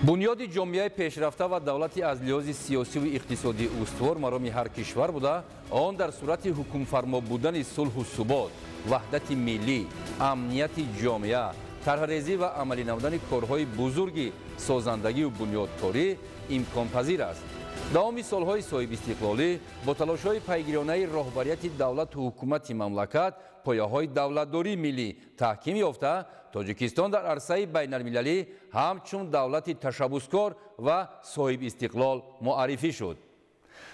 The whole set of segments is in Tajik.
Бунёди ҷомеаи пешрафта ва давлати аз лиҳози сиёсиву иқтисодӣ устувор мароми ҳар кишвар буда, он дар сурати ҳукмфармо будани сулҳу субот, ваҳдати миллӣ, амнияти ҷомеа, тарҳрезӣ ва амалӣ намудани корҳои бузурги созандагию бунёдкорӣ имконпазир аст. Давоми солҳои соҳибистиқлолӣ бо талошҳои пайгиронаи роҳбарияти давлату ҳукумати мамлакат пояҳои давлатдории миллӣ таҳким ёфта, Тоҷикистон дар арсаи байналмилалӣ ҳамчун давлати ташаббускор ва соҳибистиқлол муаррифӣ шуд.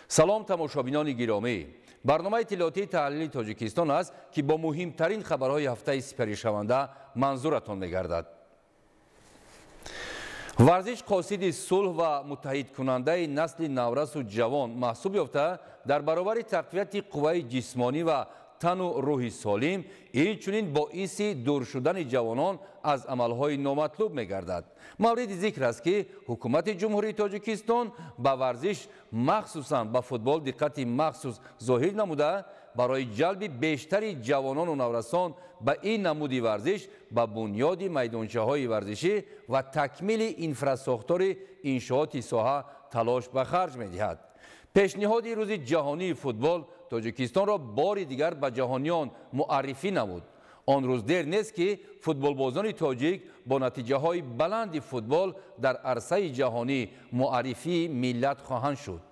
Салом, тамошобинони гиромӣ! Барномаи иттилоотии таҳлили Тоҷикистон аст, ки бо муҳимтарин хабарҳои ҳафтаи сипаришаванда манзуратон мегардад. Варзиш қосиди сулҳ ва муттаҳидкунандаи насли наврасу ҷавон маҳсуб ёфта, дар баробари тақвияти қувваи ҷисмонӣ ва тану рӯҳи солим, инчунин боиси дур шудани ҷавонон аз амалҳои номатлуб мегардад. Мавриди зикр аст, ки ҳукумати Ҷумҳурии Тоҷикистон ба варзиш, махсусан ба футбол, диққати махсус зоҳир намуда, барои ҷалби бештари ҷавонону наврасон ба ин намуди варзиш, ба бунёди майдончаҳои варзишӣ ва такмили инфрасохтори иншооти соҳа талош ба харҷ медиҳад. Пешниҳоди Рӯзи ҷаҳонии футбол Тоҷикистонро бори дигар ба ҷаҳониён муаррифӣ намуд. Он рӯз дер нест, ки футболбозони тоҷик бо натиҷаҳои баланди футбол дар арсаи ҷаҳонӣ муаррифии миллат хоҳанд шуд.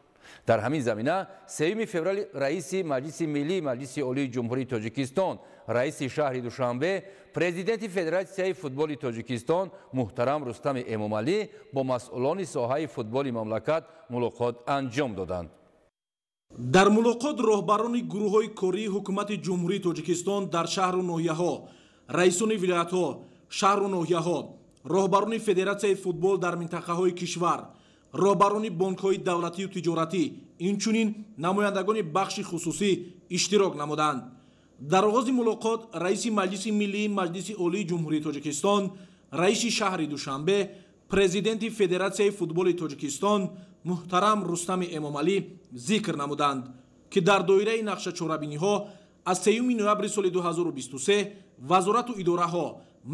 Дар ҳамин замина 3 феврали раиси Маҷлиси Миллии Маҷлиси Олии Ҷумҳурии Тоҷикистон, раиси шаҳри Душанбе, президенти Федератсияи футболи Тоҷикистон муҳтарам Рустами Эмомалӣ бо масъулони соҳаи футболи мамлакат мулоқот анҷом доданд. Дар мулоқот роҳбарони гурӯҳҳои кории ҳукумати Ҷумҳурии Тоҷикистон дар шаҳру ноҳияҳо, раисони вилоятҳо, шаҳру ноҳияҳо, роҳбарони Федератсияи футбол дар минтақаҳои кишвар, роҳбарони бонкҳои давлатию тиҷоратӣ, инчунин намояндагони бахши хусусӣ иштирок намуданд. Дар оғози мулоқот раиси Маҷлиси Миллии Маҷлиси Олии Ҷумҳурии Тоҷикистон, раиси шаҳри Душанбе, президенти Федератсияи футболи Тоҷикистон муҳтарам Рустами Эмомалӣ зикр намуданд, ки дар доираи нақшачорабиниҳо аз 3 ноябри соли 2023 вазорату идораҳо,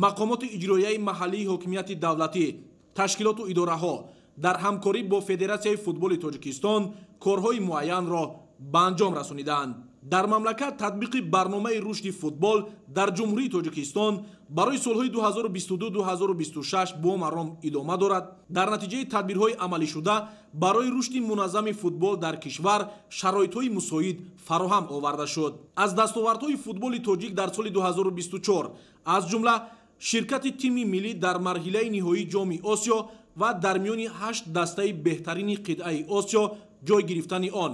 мақомоти иҷроияи маҳаллии ҳокимияти давлатӣ, ташкилоту идораҳо дар ҳамкорӣ бо Федератсияи футболи Тоҷикистон корҳои муайянро ба анҷом расонидаанд. Дар мамлакат татбиқи барномаи рушди футбол дар Ҷумҳурии Тоҷикистон барои солҳои 2022-2026 бо маром идома дорад. Дар натиҷаи тадбирҳои амалишуда барои рушди муназзами футбол дар кишвар шароитҳои мусоид фароҳам оварда шуд. Аз дастовардҳои футболи тоҷик дар соли 2024, аз ҷумла ширкати тими миллӣ дар марҳилаи ниҳоии Ҷоми Осиё ва дар миёни 8 дастаи беҳтарини қитъаи Осиё ҷой гирифтани он,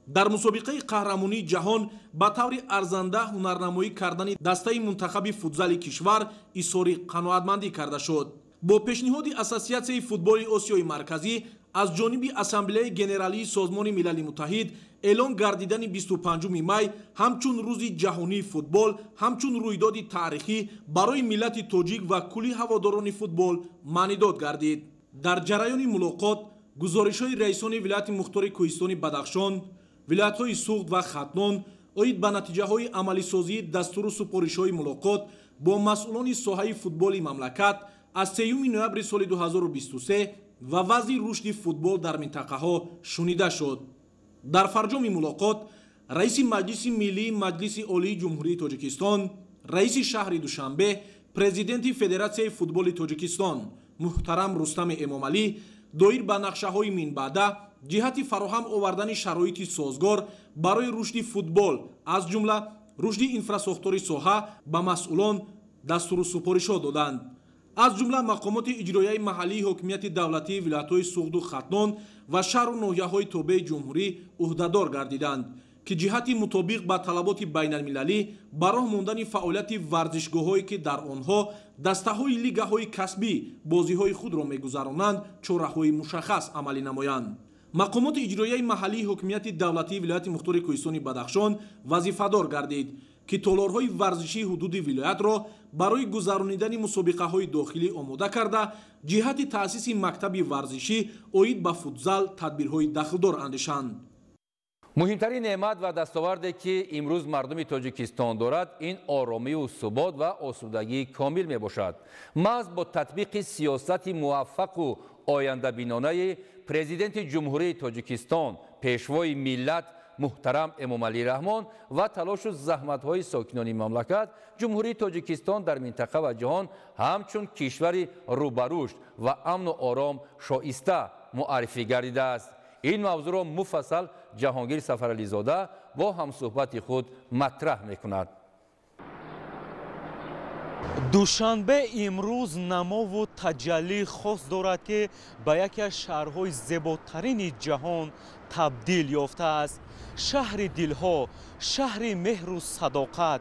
дар мусобиқаи қаҳрамонии ҷаҳон ба таври арзанда ҳунарнамоӣ кардани дастаи мунтахаби футзали кишвар изҳори қаноатмандӣ карда шуд. Бо пешниҳоди Ассотсиатсияи футболи Осиёи Марказӣ аз ҷониби Ассамблеяи Генералии Созмони Милали Муттаҳид эълон гардидани 25 май ҳамчун Рӯзи ҷаҳонии футбол ҳамчун рӯйдоди таърихӣ барои миллати тоҷик ва кулли ҳаводорони футбол маънидод гардид. Дар ҷараёни мулоқот гузоришҳои раисони вилояти мухтори Кӯҳистони Бадахшон, вилоятҳои Суғд ва Хатлон оид ба натиҷаҳои амалисозии дастуру супоришҳои мулоқот бо масъулони соҳаи футболи мамлакат аз 3 ноябри соли 2023 ва вазъи рушди футбол дар минтақаҳо шунида шуд. Дар фарҷоми мулоқот раиси Маҷлиси Миллии Маҷлиси Олии Ҷумҳурии Тоҷикистон, раиси шаҳри Душанбе, президенти Федератсияи футболи Тоҷикистон муҳтарам Рустами Эмомалӣ доир ба нақшаҳои минбаъда ҷиҳати фароҳам овардани шароити созгор барои рушди футбол, аз ҷумла рушди инфрасохтори соҳа, ба масъулон дастуру супоришҳо доданд. Аз ҷумла мақомоти иҷроияи маҳаллии ҳокимияти давлатии вилоятҳои Суғду Хатлон ва шаҳру ноҳияҳои тобеи ҷумҳурӣ ӯҳдадор гардиданд, ки ҷиҳати мутобиқ ба талаботи байналмилалӣ ба роҳ мондани фаъолияти варзишгоҳҳое, ки дар онҳо дастаҳои лигаҳои касбӣ бозиҳои худро мегузаронанд, чораҳои мушаххас амалӣ намоянд. Мақомоти иҷроияи маҳаллии ҳокимияти давлатии вилояти мухтори Кӯҳистони Бадахшон вазифадор гардид, ки толорҳои варзишии ҳудуди вилоятро барои гузаронидани мусобиқаҳои дохилӣ омода карда, ҷиҳати таъсиси мактаби варзишӣ оид ба футзал тадбирҳои дахлдор андешанд. Муҳимтарин неъмат ва дастоварде, ки имрӯз мардуми Тоҷикистон дорад, ин оромиву субот ва осудагии комил мебошад. Маҳз бо татбиқи сиёсати муваффақу Ояндабинонаи Президенти Ҷумҳурии Тоҷикистон, Пешвои миллат муҳтарам Эмомалӣ Раҳмон ва талошу заҳматҳои сокинони мамлакат, Ҷумҳурии Тоҷикистон дар минтақа ва ҷаҳон ҳамчун кишвари рӯ ба рушд ва амну ором шоиста муаррифӣ гардидааст. Ин мавзӯъро муфассал Ҷаҳонгир Сафарализода бо ҳамсӯҳбати худ матраҳ мекунад. Душанбе имрӯз намову таҷаллии хос дорад, ки ба яке аз шаҳрҳои зеботарини ҷаҳон табдил ёфтааст. Шаҳри дилҳо, шаҳри меҳру садоқат,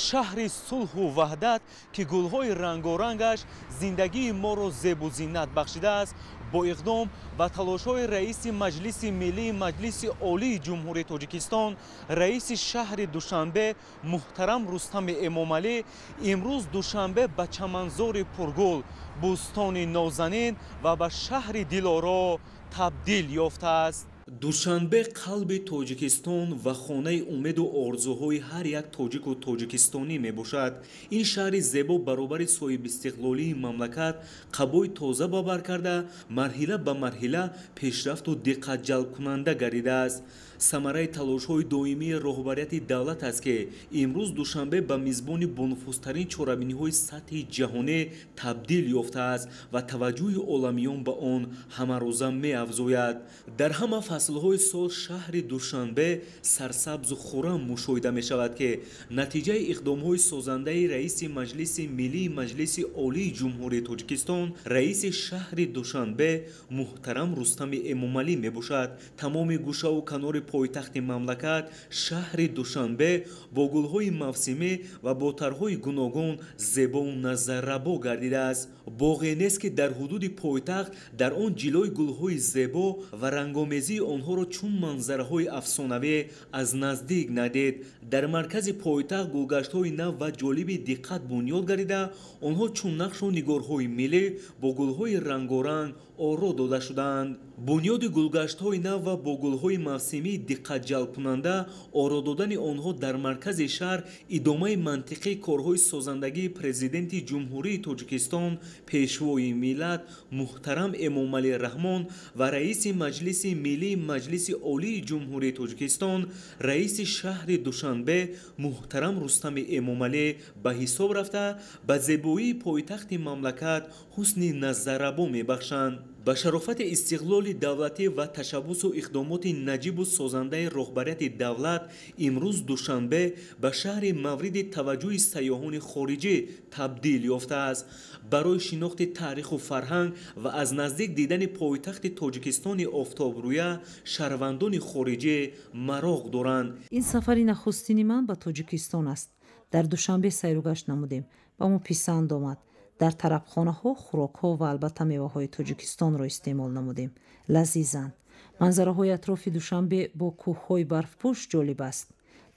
шаҳри сулҳу ваҳдат, ки гулҳои рангорангаш зиндагии моро зебу зинат бахшидааст, бо иқдом ва талошҳои раиси Маҷлиси Миллии Маҷлиси Олии Ҷумҳурии Тоҷикистон, раиси шаҳри Душанбе муҳтарам Рустами Эмомалӣ, имрӯз Душанбе ба чаманзори пургул, бӯстони нозанин ва ба шаҳри дилоро табдил ёфтааст. Душанбе қалби Тоҷикистон ва хонаи умеду орзуҳои ҳар як тоҷику тоҷикистонӣ мебошад. Ин шаҳри зебо баробари соҳибистиқлолии мамлакат қабои тоза ба бар карда, марҳила ба марҳила пешрафту диққатҷалбкунанда гардидааст. Самараи талошҳои доимии роҳбарияти давлат аст, ки имрӯз Душанбе ба мизбони бонуфузтарин чорабиниҳои сатҳи ҷаҳонӣ табдил ёфтааст ва таваҷҷӯҳи оламиён ба он ҳамарӯза меафзояд. Дар ҳама фаслҳои сол шаҳри Душанбе сарсабзу хуррам мушоҳида мешавад, ки натиҷаи иқдомҳои созандаи раиси Маҷлиси Миллии Маҷлиси Олии Ҷумҳурии Тоҷикистон, раиси шаҳри Душанбе муҳтарам Рустами Эмомалӣ мебошад. Тамоми гӯшаву канори пойтахти мамлакат шаҳри Душанбе бо гулҳои мавсимӣ ва бо тарҳои гуногун зебову назаррабо гардидааст. Боғе нест, ки дар ҳудуди пойтахт дар он ҷилои гулҳои зебо ва рангомезии онҳоро чун манзараҳои афсонавӣ аз наздик надид. Дар маркази пойтахт гулгаштҳои нав ва ҷолиби диққат бунёд гардида, онҳо чун нақшу нигорҳои миллӣ бо гулҳои рангоранг оро дода шудаанд. Бунёди гулгаштҳои нав ва бо гулҳои мавсимии диққатҷалбкунанда оро додани онҳо дар маркази шаҳр идомаи мантиқии корҳои созандагии Президенти Ҷумҳурии Тоҷикистон, Пешвои миллат муҳтарам Эмомалӣ Раҳмон ва раиси Маҷлиси Миллии Маҷлиси Олии Ҷумҳурии Тоҷикистон, раиси шаҳри Душанбе муҳтарам Рустами Эмомалӣ ба ҳисоб рафта, ба зебоии пойтахти мамлакат ҳусни назаррабо мебахшанд. Ба шарофати истиқлоли давлатӣ ва ташаббусу иқдомоти наҷибу созандаи роҳбарияти давлат имрӯз Душанбе ба шаҳри мавриди таваҷҷӯҳи сайёҳони хориҷӣ табдил ёфтааст. Барои шинохти таъриху фарҳанг ва аз наздик дидани пойтахти Тоҷикистони офтобрӯя шаҳрвандони хориҷӣ мароқ доранд. Ин сафари нахустини ман ба Тоҷикистон аст. Дар Душанбе сайругашт намудем ва мо писанд омад. Дар тарабхонаҳо хӯрокҳо ва албатта меваҳои Тоҷикистонро истеъмол намудем. Лазизанд. Манзараҳои атрофи Душанбе бо кӯҳҳои барфпӯш ҷолиб аст.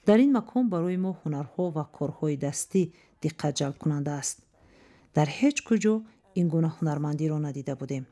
Дар ин макон барои мо ҳунарҳо ва корҳои дастӣ диққатҷалбкунанда аст. Дар ҳеҷ куҷо ин гуна ҳунармандиро надида будем.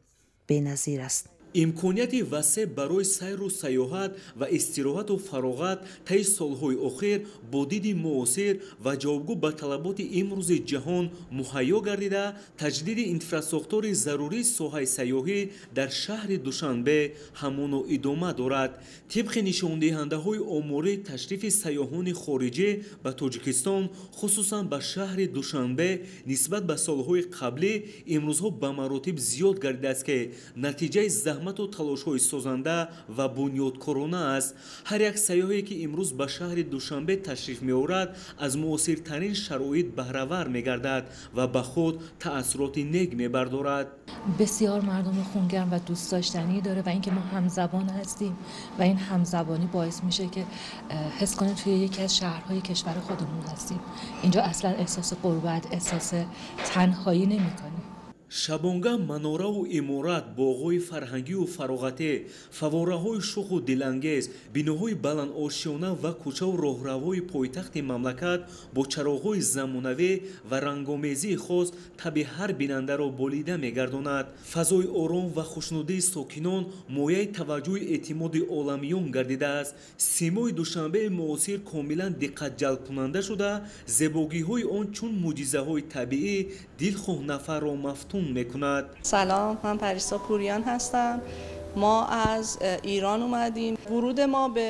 Беназир аст. Имконияти васеъ барои сайру сайёҳат ва истироҳату фароғат таи солҳои охир бо диди муосир ва ҷавобгӯ ба талаботи имрӯзи ҷаҳон муҳайё гардида, таҷдиди инфрасохтори зарурии соҳаи сайёҳӣ дар шаҳри Душанбе ҳамоно идома дорад. Тибқи нишондиҳандаҳои оморӣ, ташрифи сайёҳони хориҷӣ ба Тоҷикистон, хусусан ба шаҳри Душанбе, нисбат ба солҳои қаблӣ имрӯзҳо ба маротиб зиёд гардидааст, ки натиҷаи заҳмату талошҳои созанда ва бунёдкорона аст. Ҳар як сайёҳе, ки имрӯз ба шаҳри Душанбе ташриф меорад, аз муосиртарин шароит баҳравар мегардад ва ба худ таассуроти нек мебардорад. بسیار مردم خونگرم و دوست داشتنی داره و اینکه ما همزبان هستیم و این همزبانی باعث میشه که حس کنیم توی یکی از شهرهای کشور خودمون هستیم. اینجا اصلا احساس غربت، احساس تنهایی نمی‌کنیم. Шабонгаҳ манораву иморат, боғҳои фарҳангию фароғатӣ, фаввораҳои шуху дилангез, биноҳои баландошёна ва кӯчаву роҳравҳои пойтахти мамлакат бо чароғҳои замонавӣ ва рангомезии хос таби ҳар бинандаро болида мегардонад. Фазои ором ва хушнудии сокинон мояи таваҷҷӯҳи эътимоди оламиён гардидааст. Симои Душанбеи муосир комилан диққатҷалбкунанда шуда, зебогиҳои он чун мӯъҷизаҳои табиӣ дилхоҳ нафарро мафтун мекунад. Салом, ман Париса Пуриён ҳастам. Мо аз Ирон омадем. Вуруди мо ба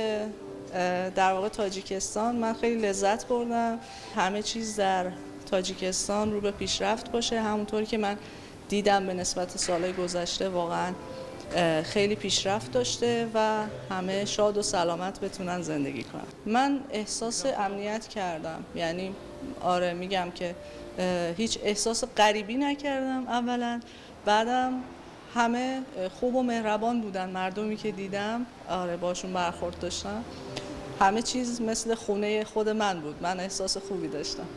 дар воқеъ Тоҷикистон ман хеле лаззат бурдам. Ҳама чиз дар Тоҷикистон рӯ ба пешрафт باشه. همونطور که من دیدم به نسبت سالهای گذشته واقعا خیلی پیشرفت داشته و همه شاد و سلامت بتونن زندگی کنن. من احساس امنیت کردم، یعنی آره میگم که هیچ احساس غریبی نکردم اولا، بعدم همه خوب و مهربان بودن، مردمی که دیدم آره باشون برخورد داشتم، همه چیز مثل خونه خود من بود، من احساس خوبی داشتم.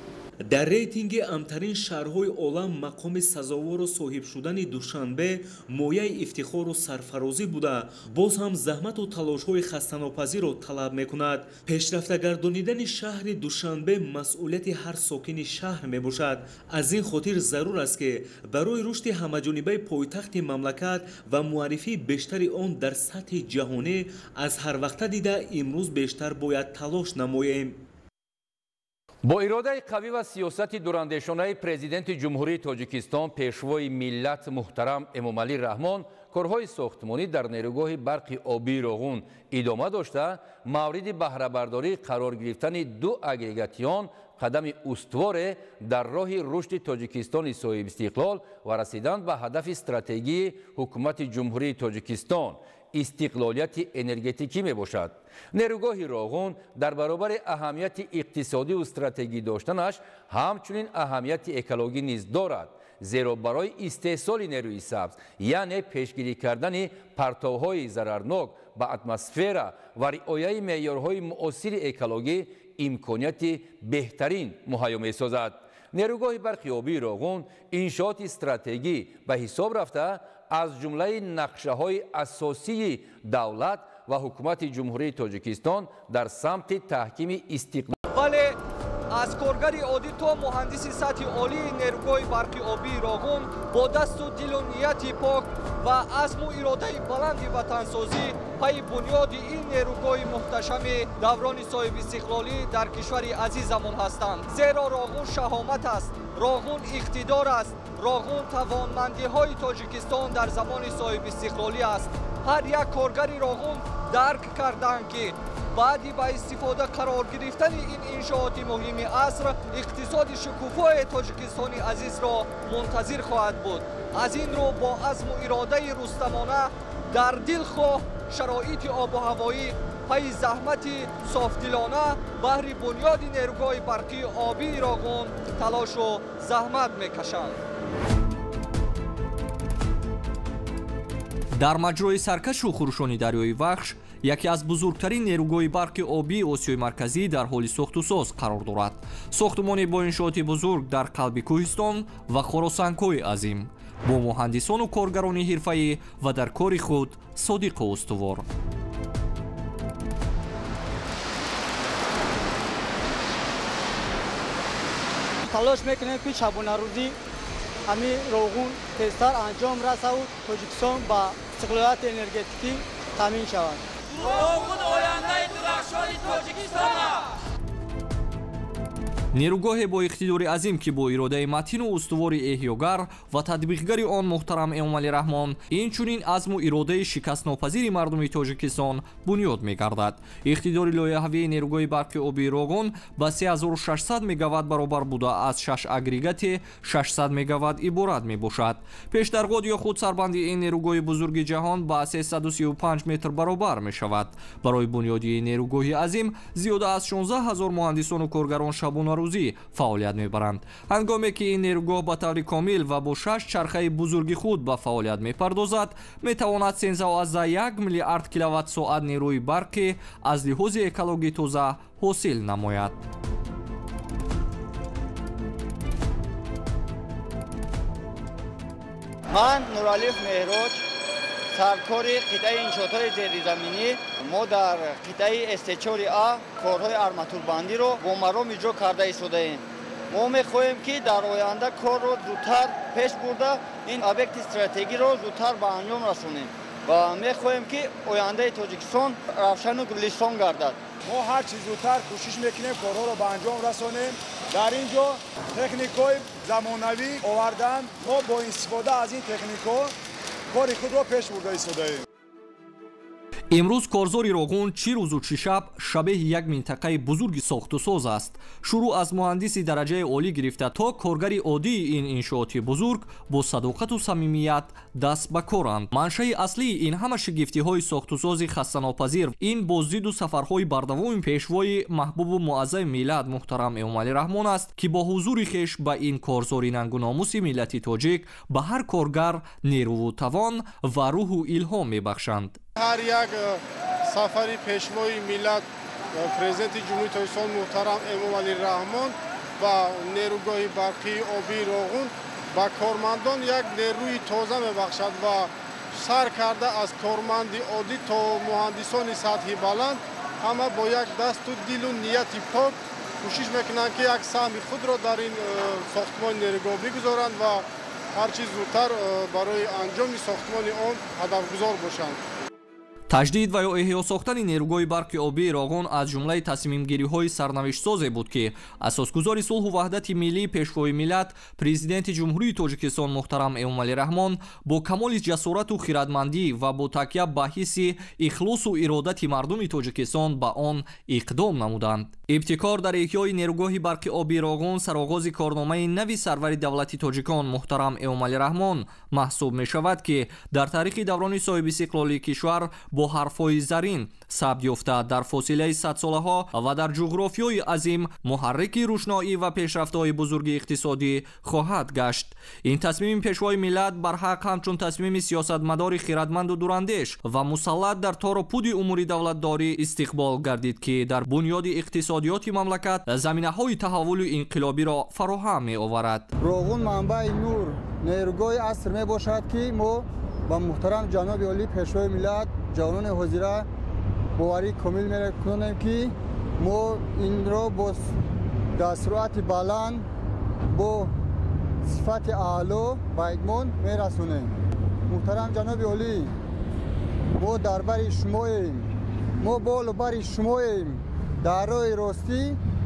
Дар рейтинги амтарин шаҳрҳои олам мақоми сазовору соҳиб шудани Душанбе мояи ифтихору сарфарозӣ буда, боз ҳам заҳмату талошҳои хастанопазирро талаб мекунад. Пешрафтагардонидани шаҳри Душанбе масъулияти ҳар сокини шаҳр мебошад. Аз ин хотир зарур аст, ки барои рушди ҳамаҷонибаи пойтахти мамлакат ва муаррифии бештари он дар сатҳи ҷаҳонӣ аз ҳар вақта дида имрӯз бештар бояд талош намоем. Бо иродаи қавӣ ва сиёсати дурандешонаи президенти Ҷумҳурии Тоҷикистон, пешвои миллат муҳтарам Эмомалӣ Раҳмон, корҳои сохтмонӣ дар нерӯгоҳи барқи обии Роғун идома дошта, мавриди баҳрабардорӣ қарор гирифтани ду агрегати он қадами устуворе дар роҳи рушди Тоҷикистони соҳибистиқлол ва расидан ба ҳадафи стратегии ҳукумати Ҷумҳурии Тоҷикистон истиқлолияти энергетикӣ мебошад. Нерӯгоҳи Роғун дар баробари аҳамияти иқтисодиву стратегӣ доштанаш ҳамчунин аҳамияти экологӣ низ дорад, зеро барои истеҳсоли нерӯи сабз, яъне пешгирӣ кардани партовҳои зарарнок ба атмосфера ва риояи меъёрҳои муосири экологӣ имконияти беҳтарин муҳайё месозад. Нерӯгоҳи барқи обии Роғун иншооти стратегӣ ба ҳисоб рафта, аз ҷумлаи нақшаҳои асосии давлат ва ҳукумати Ҷумҳурии Тоҷикистон дар самти таҳкими истиқлол. Вале аз коргари оддӣ то муҳандиси сатҳи олии нерӯгоҳи барқи обии Роғун бо дасту дилу нияти пок ва азму иродаи баланди ватансозӣ пайи бунёди ин нерӯгоҳи муҳташами даврони соҳибистиқлолӣ дар кишвари азизамон ҳастанд. Зеро Роғун шаҳомат аст, Роғун иқтидор аст, Роғун тавонмандиҳои Тоҷикистон дар замони соҳибистиқлолӣ аст. Ҳар як коргари Роғун дарк карданд, ки баъди ба истифода қарор гирифтани ин иншооти муҳими аср иқтисоди шукуфои Тоҷикистони азизро мунтазир хоҳад буд. Аз ин рӯ бо азму иродаи рустамона дар дилхоҳ шароити обу ҳавоӣ пайи заҳмати софдилона баҳри бунёди нерӯгоҳи барқии обии Роғун талошу заҳмат мекашанд. Дар маҷрои саркашу хурӯшони дарёи Вахш яке аз бузургтарин нерӯгоҳи барқи обии Осиёи Марказӣ дар ҳоли сохтусоз қарор дорад. Сохтумони бо иншооти бузург дар қалби кӯҳистон ва хоросангҳои азим бо муҳандисону коргарони ҳирфаӣ ва дар кори худ содиқу устувор. Талош мекунем, ки шабонарӯзӣ ҳамин Роғун тезтар анҷом расаву Тоҷикистон ба истиқлолияти энергетикӣ таъмин шавад. Роғун ояндаи дурахшони Тоҷикистон аст. Нерӯгоҳе бо иқтидори азим, ки бо иродаи матину устувори эҳёгар ва татбиқгари он муҳтарам Эмомалӣ Раҳмон, инчунин азму иродаи шикастнопазири мардуми Тоҷикистон бунёд мегардад. Иқтидори лоиҳавии нерӯгоҳи барқи обии Роғун ба 3600 мегаватт баробар буда, аз 6 агрегати 600 мегаватт иборат мебошад. Пешдаргод ё худ сарбанди ин нерӯгоҳи бузурги ҷаҳон ба 335 метр баробар мешавад. Барои бунёди ин нерӯгоҳи азим зиёда аз 16 ҳазор муҳандисону коргарон шабонарӯзӣ фаъолият мебаранд. Ҳангоме ки ин нерӯгоҳ ба таври комил ва бо 6 чархаи бузурги худ ба фаъолият мепардозад, метавонад 13,1 миллиард киловатт-соат нерӯи барқӣ аз лиҳози экологӣ тоза ҳосил намояд. Ман Нуралиев Меҳроҷ, саркори қитъаи иншоотҳои зеризаминӣ. Мо дар қитъаи СТ4А корҳои арматурбандиро бо маром иҷро карда истодаем. Мо мехоҳем, ки дар оянда корро зудтар пеш бурда, ин объекти стратегиро зудтар ба анҷом расонем ва мехоҳем, ки ояндаи Тоҷикистон равшану гулистон гардад. Мо ҳарчи зудтар кӯшиш мекунем корҳоро ба анҷом расонем. Дар ин ҷо техникҳои замонавӣ овардан. Мо бо истифода аз ин техникаҳо кори худро пеш бурда истодаем. Имрӯз корзори Роғун чӣ рӯзу чӣ шаб шабеҳи як минтақаи бузурги сохтусоз аст. Шурӯъ аз муҳандиси дараҷаи олӣ гирифта то коргари оддии ин иншооти бузург бо садоқату самимият даст ба коранд. Маншаи аслии ин ҳама шигифтиҳои сохтусози хастанопазир ин боздиду сафарҳои бардавоми пешвои маҳбубу муаззами миллат муҳтарам Эмомалӣ Раҳмон аст, ки бо ҳузури хеш ба ин корзори нангу номуси миллати тоҷик ба ҳар коргар нерӯву тавон ва рӯҳу илҳом мебахшанд. Ҳар як сафари пешвои миллат, президенти Ҷумҳурии Тоҷикистон муҳтарам Эмомалӣ Раҳмон ба нерӯгоҳи барқии обии Роғун ба кормандон як нерӯи тоза мебахшад ва сар карда аз корманди оддӣ то муҳандисони сатҳи баланд ҳама бо як дасту дилу нияти пок кӯшиш мекунанд, ки як саҳми худро дар ин сохтмони нерӯгоҳ бигузоранд ва ҳарчи зудтар барои анҷоми сохтмони он ҳадафгузор бошанд. Таҷдид ва ё эҳё сохтани нерӯгоҳи барқи обии Роғун аз ҷумлаи тасмимгириҳои сарнавиштсозе буд, ки асосгузори сулҳу ваҳдати миллӣ, пешвои миллат, президенти Ҷумҳурии Тоҷикистон муҳтарам Эмомалӣ Раҳмон бо камоли ҷасорату хирадмандӣ ва бо такя ба ҳисси ихлосу иродати мардуми Тоҷикистон ба он иқдом намуданд. Ибтикор дар эҳёи нерӯгоҳи барқи обии Роғун сароғози корномаи нави сарвари давлати тоҷикон муҳтарам Эмомалӣ Раҳмон маҳсуб мешавад, ки дар таърихи даврони соҳибистиқлолии кишвар бо ҳарфҳои зарин сабт ёфта дар фосилаи садсолаҳо ва дар ҷуғрофиёи азим муҳаррики рӯшноӣ ва пешрафтҳои бузурги иқтисодӣ хоҳад гашт. Ин тасмими пешвои миллат барҳақ ҳамчун тасмими сиёсатмадори хирадманду дурандеш ва мусаллат дар тору пуди умури давлатдорӣ истиқбол гардид, ки дар бунёди иқтисодиёти мамлакат заминаҳои таҳаввули инқилобиро фароҳам меоварад. Роғун манбаи нур, нерӯгоҳи аср мебошад, ки мо ба муҳтарам ҷаноби олӣ пешвои миллат ҷавонони ҳозира боварӣ комил мекунем, ки мо инро бо дар суръати баланд бо сифати аъло ба итмом мерасонем. Муҳтарам ҷаноби олӣ, мо дар бари шумоем, мо болу бари шумоем, дар роҳи ростӣ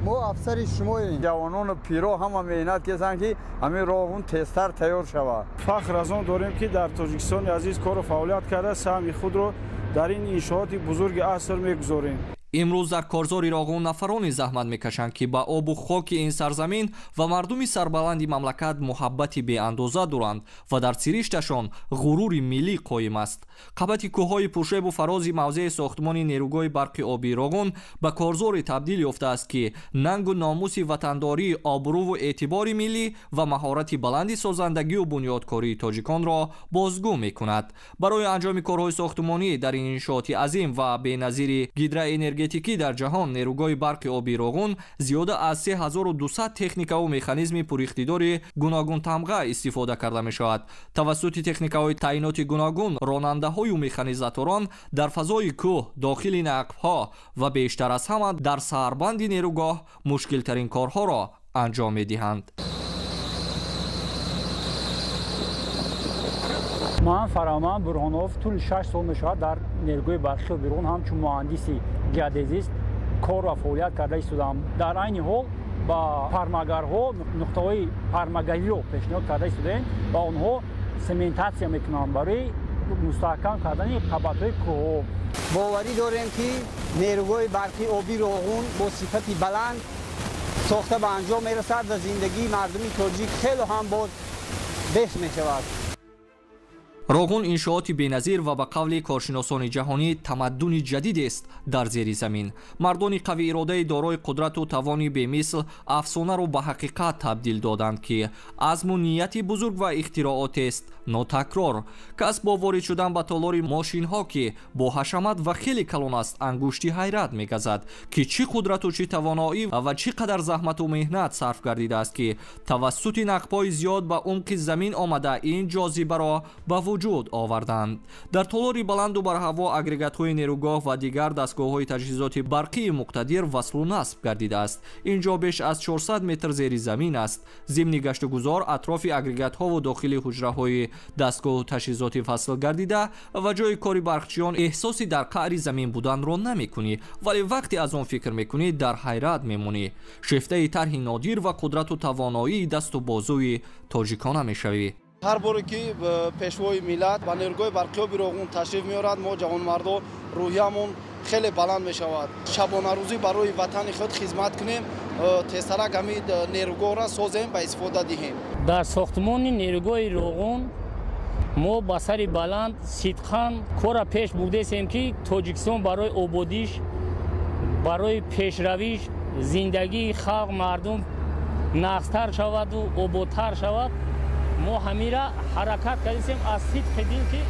мо афсари шумоем. Ҷавонону пиро ҳама меҳнат кесанд, ки ҳамин Роғун тезтар тайёр шавад. Фахр аз он дорем, ки дар Тоҷикистони азиз кору фаъолият карда саҳми худро дар ин иншооти бузурги аср мегузорем. Имрӯз дар корзори Роғун нафароне заҳмат мекашанд, ки ба обу хоки ин сарзамин ва мардуми сарбаланди мамлакат муҳаббати беандоза доранд ва дар сиришташон ғурури миллӣ қоим аст. Қабати кӯҳҳои пуршебу фарози мавзеи сохтмони нерӯгоҳи барқи обии Роғун ба корзоре табдил ёфтааст, ки нангу номуси ватандорӣ, обрӯву эътибори миллӣ ва маҳорати баланди созандагию бунёдкории тоҷиконро бозгӯ мекунад. Барои анҷоми корҳои сохтмонӣ дар ин иншооти азим ва беназири гидроэнергетикӣ дар ҷаҳон нерӯгоҳи барқи обии Роғун зиёда аз 3200 техникаву механизми пуриқтидори гуногунтамға истифода карда мешавад. Тавассути техникаҳои таъиноти гуногун ронандаҳою механизаторон дар фазои кӯҳ, дохили нақбҳо ва бештар аз ҳама дар сарбанди нерӯгоҳ мушкилтарин корҳоро анҷом медиҳанд. Ман Фараман Бурҳонов тӯли 6 сол мешавад дар нерӯгоҳи барқи обии Роғун ҳамчун муҳандиси геодезист кор ва фаъолият карда истодам. Дар айни ҳол ба пармагарҳо нуқтаҳои пармагариро пешниҳод карда истодаем ва онҳо сементатсия мекунанд барои мустаҳкам кардани қабатҳои кӯҳҳо. Боварӣ дорем, ки нерӯгоҳи барқи обии Роғун бо сифати баланд сохта ба анҷом мерасад ва зиндагии мардуми тоҷик хело ҳам боз беҳ мешавад. Роғун иншооти беназир ва ба қавли коршиносони ҷаҳонӣ тамаддуни ҷадидест дар зери замин. Мардони қавииродаи дорои қудрату тавони бемисл афсонаро ба ҳақиқат табдил доданд, ки азму нияти бузург ва ихтироотест нотакрор. Кас бо ворид шудан ба толори мошинҳо, ки бо ҳашамат ва хеле калон аст, ангушти ҳайрат мегазад, ки чӣ қудрату чӣ тавоноӣ ва чӣ қадар заҳмату меҳнат сарф гардидааст, ки тавассути нақбҳои зиёд ба умқи замин омада ин ҷозибаро ба вуҷуд оварданд. Дар толори баланду барҳаво агрегатҳои нерӯгоҳ ва дигар дастгоҳҳои таҷҳизоти барқии муқтадир васлу насб гардидааст. Ин ҷо беш аз 400 метр зери замин аст. Зимни гаштугузор атрофи агрегатҳову дохили ҳуҷраҳои дастгоҳу таҷҳизоти васл гардида ва ҷои кори барқчиён эҳсоси дар қаъри замин буданро намекунӣ, вале вақте аз он фикр мекунӣ, дар ҳайрат мемонӣ. Шефтаи тарҳи нодир ва қудрату тавоноии дасту бозуи тоҷикона мешавӣ. Ҳар боре ки пешвои миллат ба нерӯгоҳи барқи оби Роғун ташриф меорад, мо ҷавонмардо рӯҳиямон хеле баланд мешавад. Шабонарӯзӣ барои ватани худ хизмат кунем, тезтарак ҳамин нерӯгоҳро созем, ба истифода диҳем. Дар сохтмони нерӯгоҳи Роғун мо ба сари баланд сидқан корра пеш бурдесем, ки Тоҷикистон барои ободиш, барои пешравиш, зиндагии халқ, мардум нағзтар шаваду ободтар шавад. Мо ҳамира ҳаракат кардем аз сидқи дил, ки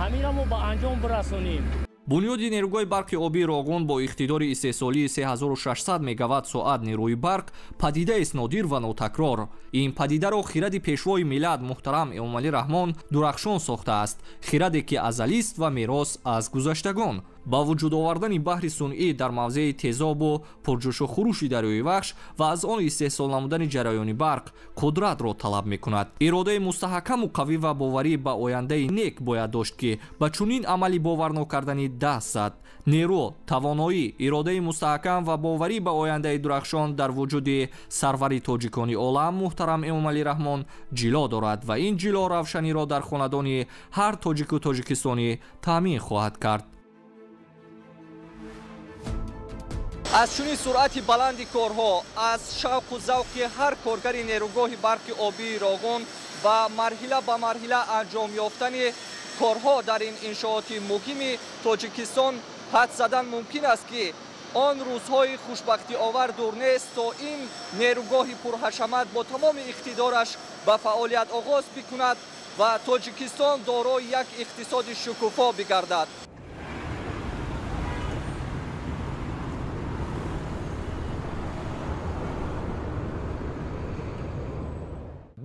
ҳамира мо ба анҷом бирасонем. Бунёди нерӯгоҳи барқи обии Роғун бо иқтидори истеҳсолии 3600 мегаватт соат нерӯи барқ падидаест нодир ва нотакрор. Ин падидаро хиради пешвои миллат муҳтарам Эмомалӣ Раҳмон дурахшон сохтааст, хираде ки азалист ва мерос аз гузаштагон. Ба вуҷуд овардани баҳри сунъӣ дар мавзеи тезобу пурҷӯшу хурӯши дарёи Вахш ва аз он истеҳсол намудани ҷараёни барқ қудратро талаб мекунад. Иродаи мустаҳкаму қавӣ ва боварӣ ба ояндаи нек бояд дошт, ки ба чунин амали боварнокарданӣ даст зад. Нерӯ, тавоноӣ, иродаи мустаҳкам ва боварӣ ба ояндаи дурахшон дар вуҷуди сарвари тоҷикони олам муҳтарам Эмомалӣ Раҳмон ҷило дорад ва ин ҷило равшаниро дар хонадони ҳар тоҷику тоҷикистонӣ таъмин хоҳад кард. Аз чунин суръати баланди корҳо, аз шавқу завқи ҳар коргари нерӯгоҳи барқи обии Роғун ва марҳила ба марҳила анҷом ёфтани корҳо дар ин иншооти муҳими Тоҷикистон ҳад задан мумкин аст, ки он рӯзҳои хушбахтиовар дур нест, то ин нерӯгоҳи пурҳашамат бо тамоми иқтидораш ба фаъолият оғоз бикунад ва Тоҷикистон дорои як иқтисоди шукуфо бигардад.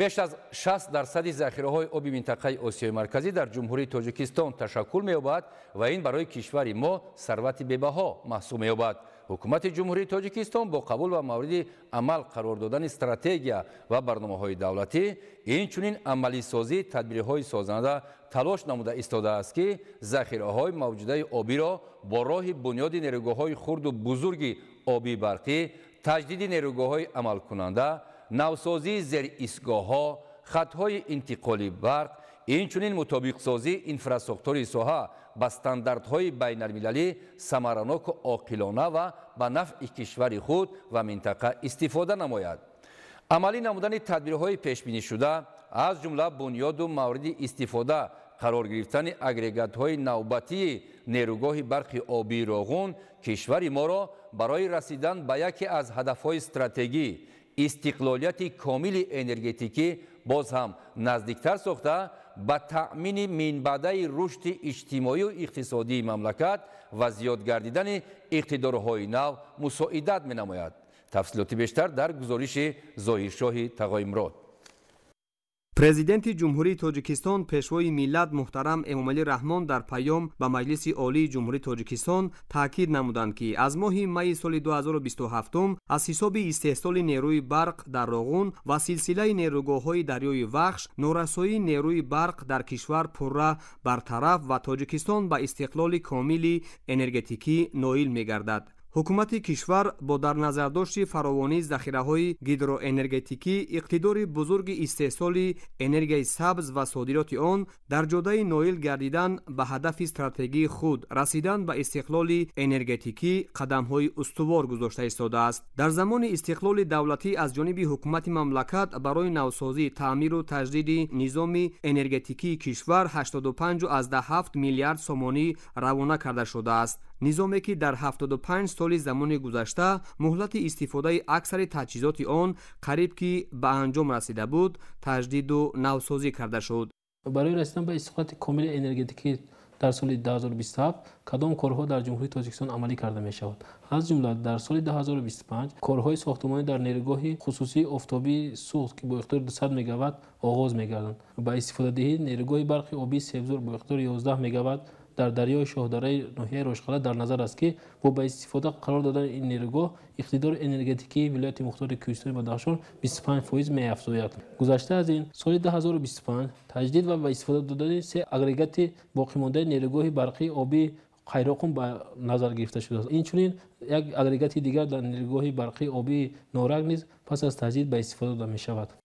Беш аз 60% захираҳои оби минтақаи Осиёи Марказӣ дар Ҷумҳурии Тоҷикистон ташаккул меёбад ва ин барои кишвари мо сарвати бебаҳо маҳсуб меёбад. Ҳукумати Ҷумҳурии Тоҷикистон бо қабул ва мавриди амал қарор додани стратегия ва барномаҳои давлатӣ, инчунин амалисозии тадбирҳои созанда талош намуда истодааст, ки захираҳои мавҷудаи обиро бо роҳи бунёди нерӯгоҳҳои хурду бузурги обии барқӣ, таҷдиди нерӯгоҳҳои амалкунанда, навсозии зеристгоҳҳо, хатҳои интиқоли барқ, инчунин мутобиқсозии инфрасохтори соҳа ба стандартҳои байналмилалӣ самараноку оқилона ва ба нафъи кишвари худ ва минтақа истифода намояд. Амалӣ намудани тадбирҳои пешбинишуда, аз ҷумла бунёду мавриди истифода қарор гирифтани агрегатҳои навбатии нерӯгоҳи барқи обии Роғун кишвари моро барои расидан ба яке аз ҳадафҳои стратегӣ, истиқлолияти комили энергетикӣ боз ҳам наздиктар сохта, ба таъмини минбаъдаи рушди иҷтимоию иқтисодии мамлакат ва зиёд гардидани иқтидорҳои нав мусоидат менамояд. Тафсилоти бештар дар гузориши Зоҳиршоҳи Тағоимурод. Президенти Ҷумҳурии Тоҷикистон, пешвои миллат муҳтарам Эмомалӣ Раҳмон дар паём ба Маҷлиси Олии Ҷумҳурии Тоҷикистон таъкид намуданд, ки аз моҳи майи соли 2027 аз ҳисоби истеҳсоли нерӯи барқ дар Роғун ва силсилаи нерӯгоҳҳои дарёи Вахш норасоии нерӯи барқ дар кишвар пурра бартараф ва Тоҷикистон ба истиқлоли комили энергетикӣ ноил мегардад. Ҳукумати кишвар бо дар назардошти фаровонии захираҳои гидроэнергетикӣ, иқтидори бузурги истеҳсоли энергияи сабз ва содироти он дар ҷодаи ноил гардидан ба ҳадафи стратегии худ расидан ба истиқлоли энергетикӣ қадамҳои устувор гузошта истодааст. Дар замони истиқлоли давлатӣ аз ҷониби ҳукумати мамлакат барои навсозӣ, таъмиру таҷдиди низоми энергетикии кишвар 85,7 миллиард сомонӣ равона карда шудааст. Низоме ки дар 75 соли замони гузашта муҳлати истифодаи аксари таҷҳизоти он қариб ки ба анҷом расида буд, таҷдиду навсозӣ карда шуд. Барои расидан ба истиқлолияти комили энергетикии Дар соли 2027 кадом корҳо дар Ҷумҳурии Тоҷикистон амалӣ карда мешавад? Аз ҷумла дар соли 2025 корҳои сохтмонӣ дар нерӯгоҳи хусусии офтобии Суғд, ки бо иқтидори 200 мегаватт оғоз мегарданд. Ба истифодадиҳии нерӯгоҳи барқи обии Себзор бо иқтидори 11 мегаватт дар дарёи Шоҳдараи ноҳияи Рошқалъа дар назар аст, ки бо ба истифода қарор додани ин нерӯгоҳ иқтидори энергетикии вилояти мухтори Кӯҳистони Бадахшон 25% меафзояд. Гузашта аз ин, соли 2025 таҷдид ва ба истифода додани се агрегати боқимондаи нерӯгоҳи барқии обии Қайроқум ба назар гирифта шудааст. Инчунин як агрегати дигар дар нерӯгоҳи барқии обии Норак низ пас аз таҷдид ба истифода дода мешавад.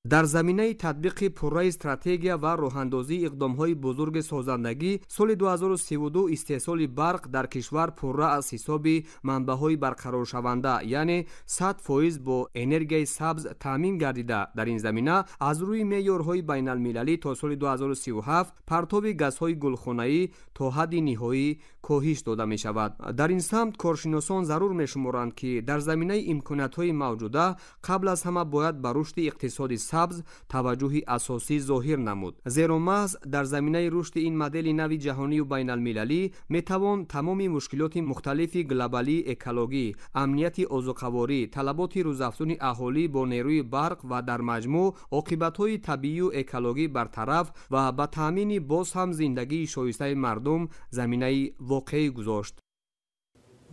Дар заминаи татбиқи пурраи стратегия ва роҳандозии иқдомҳои бузурги созандагӣ соли 2032 истеҳсоли барқ дар кишвар пурра аз ҳисоби манбаъҳои барқароршаванда, яъне 100% бо энергияи сабз таъмин гардида, дар ин замина аз рӯи меъёрҳои байналмилалӣ то соли 2037 партоби газҳои гулхонаӣ то ҳадди ниҳоӣ коҳиш дода мешавад. Дар ин самт коршиносон зарур мешуморанд, ки дар заминаи имкониятҳои мавҷуда қабл аз ҳама бояд ба рушди иқтисоди сабз таваҷҷӯҳи асосӣ зоҳир намуд, зеро маҳз дар заминаи рушди ин модели нави ҷаҳонию байналмилалӣ метавон тамоми мушкилоти мухталифи глобалии экологӣ, амнияти озуқаворӣ, талаботи рӯзафзуни аҳолӣ бо нерӯи барқ ва дар маҷмӯъ оқибатҳои табиию экологӣ бартараф ва ба таъмини боз ҳам зиндагии шоистаи мардум заминаи воқеӣ гузошт.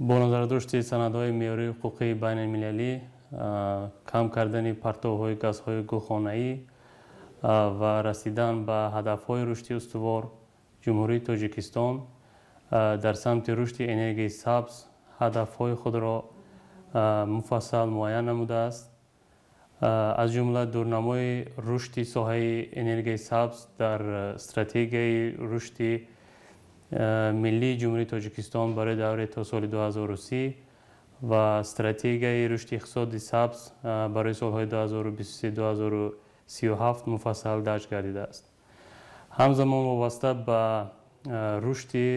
Бо назардошти санадҳои меъёрии ҳуқуқии байналмилалӣ, кам кардани партовҳои газҳои гулхонаӣ ва расидан ба ҳадафҳои рушди устувор, Ҷумҳурии Тоҷикистон дар самти рушди энергияи сабз ҳадафҳои худро муфассал муайян намудааст. Аз ҷумла дурнамои рушди соҳаи энергияи сабз дар стратегияи рушди миллии Ҷумҳурии Тоҷикистон барои давраи то соли 2030 ва стратегияи рушди иқтисоди сабз барои солҳои 2023-2037 муфассал дарҷ гардидааст. Ҳамзамон вобаста ба рушди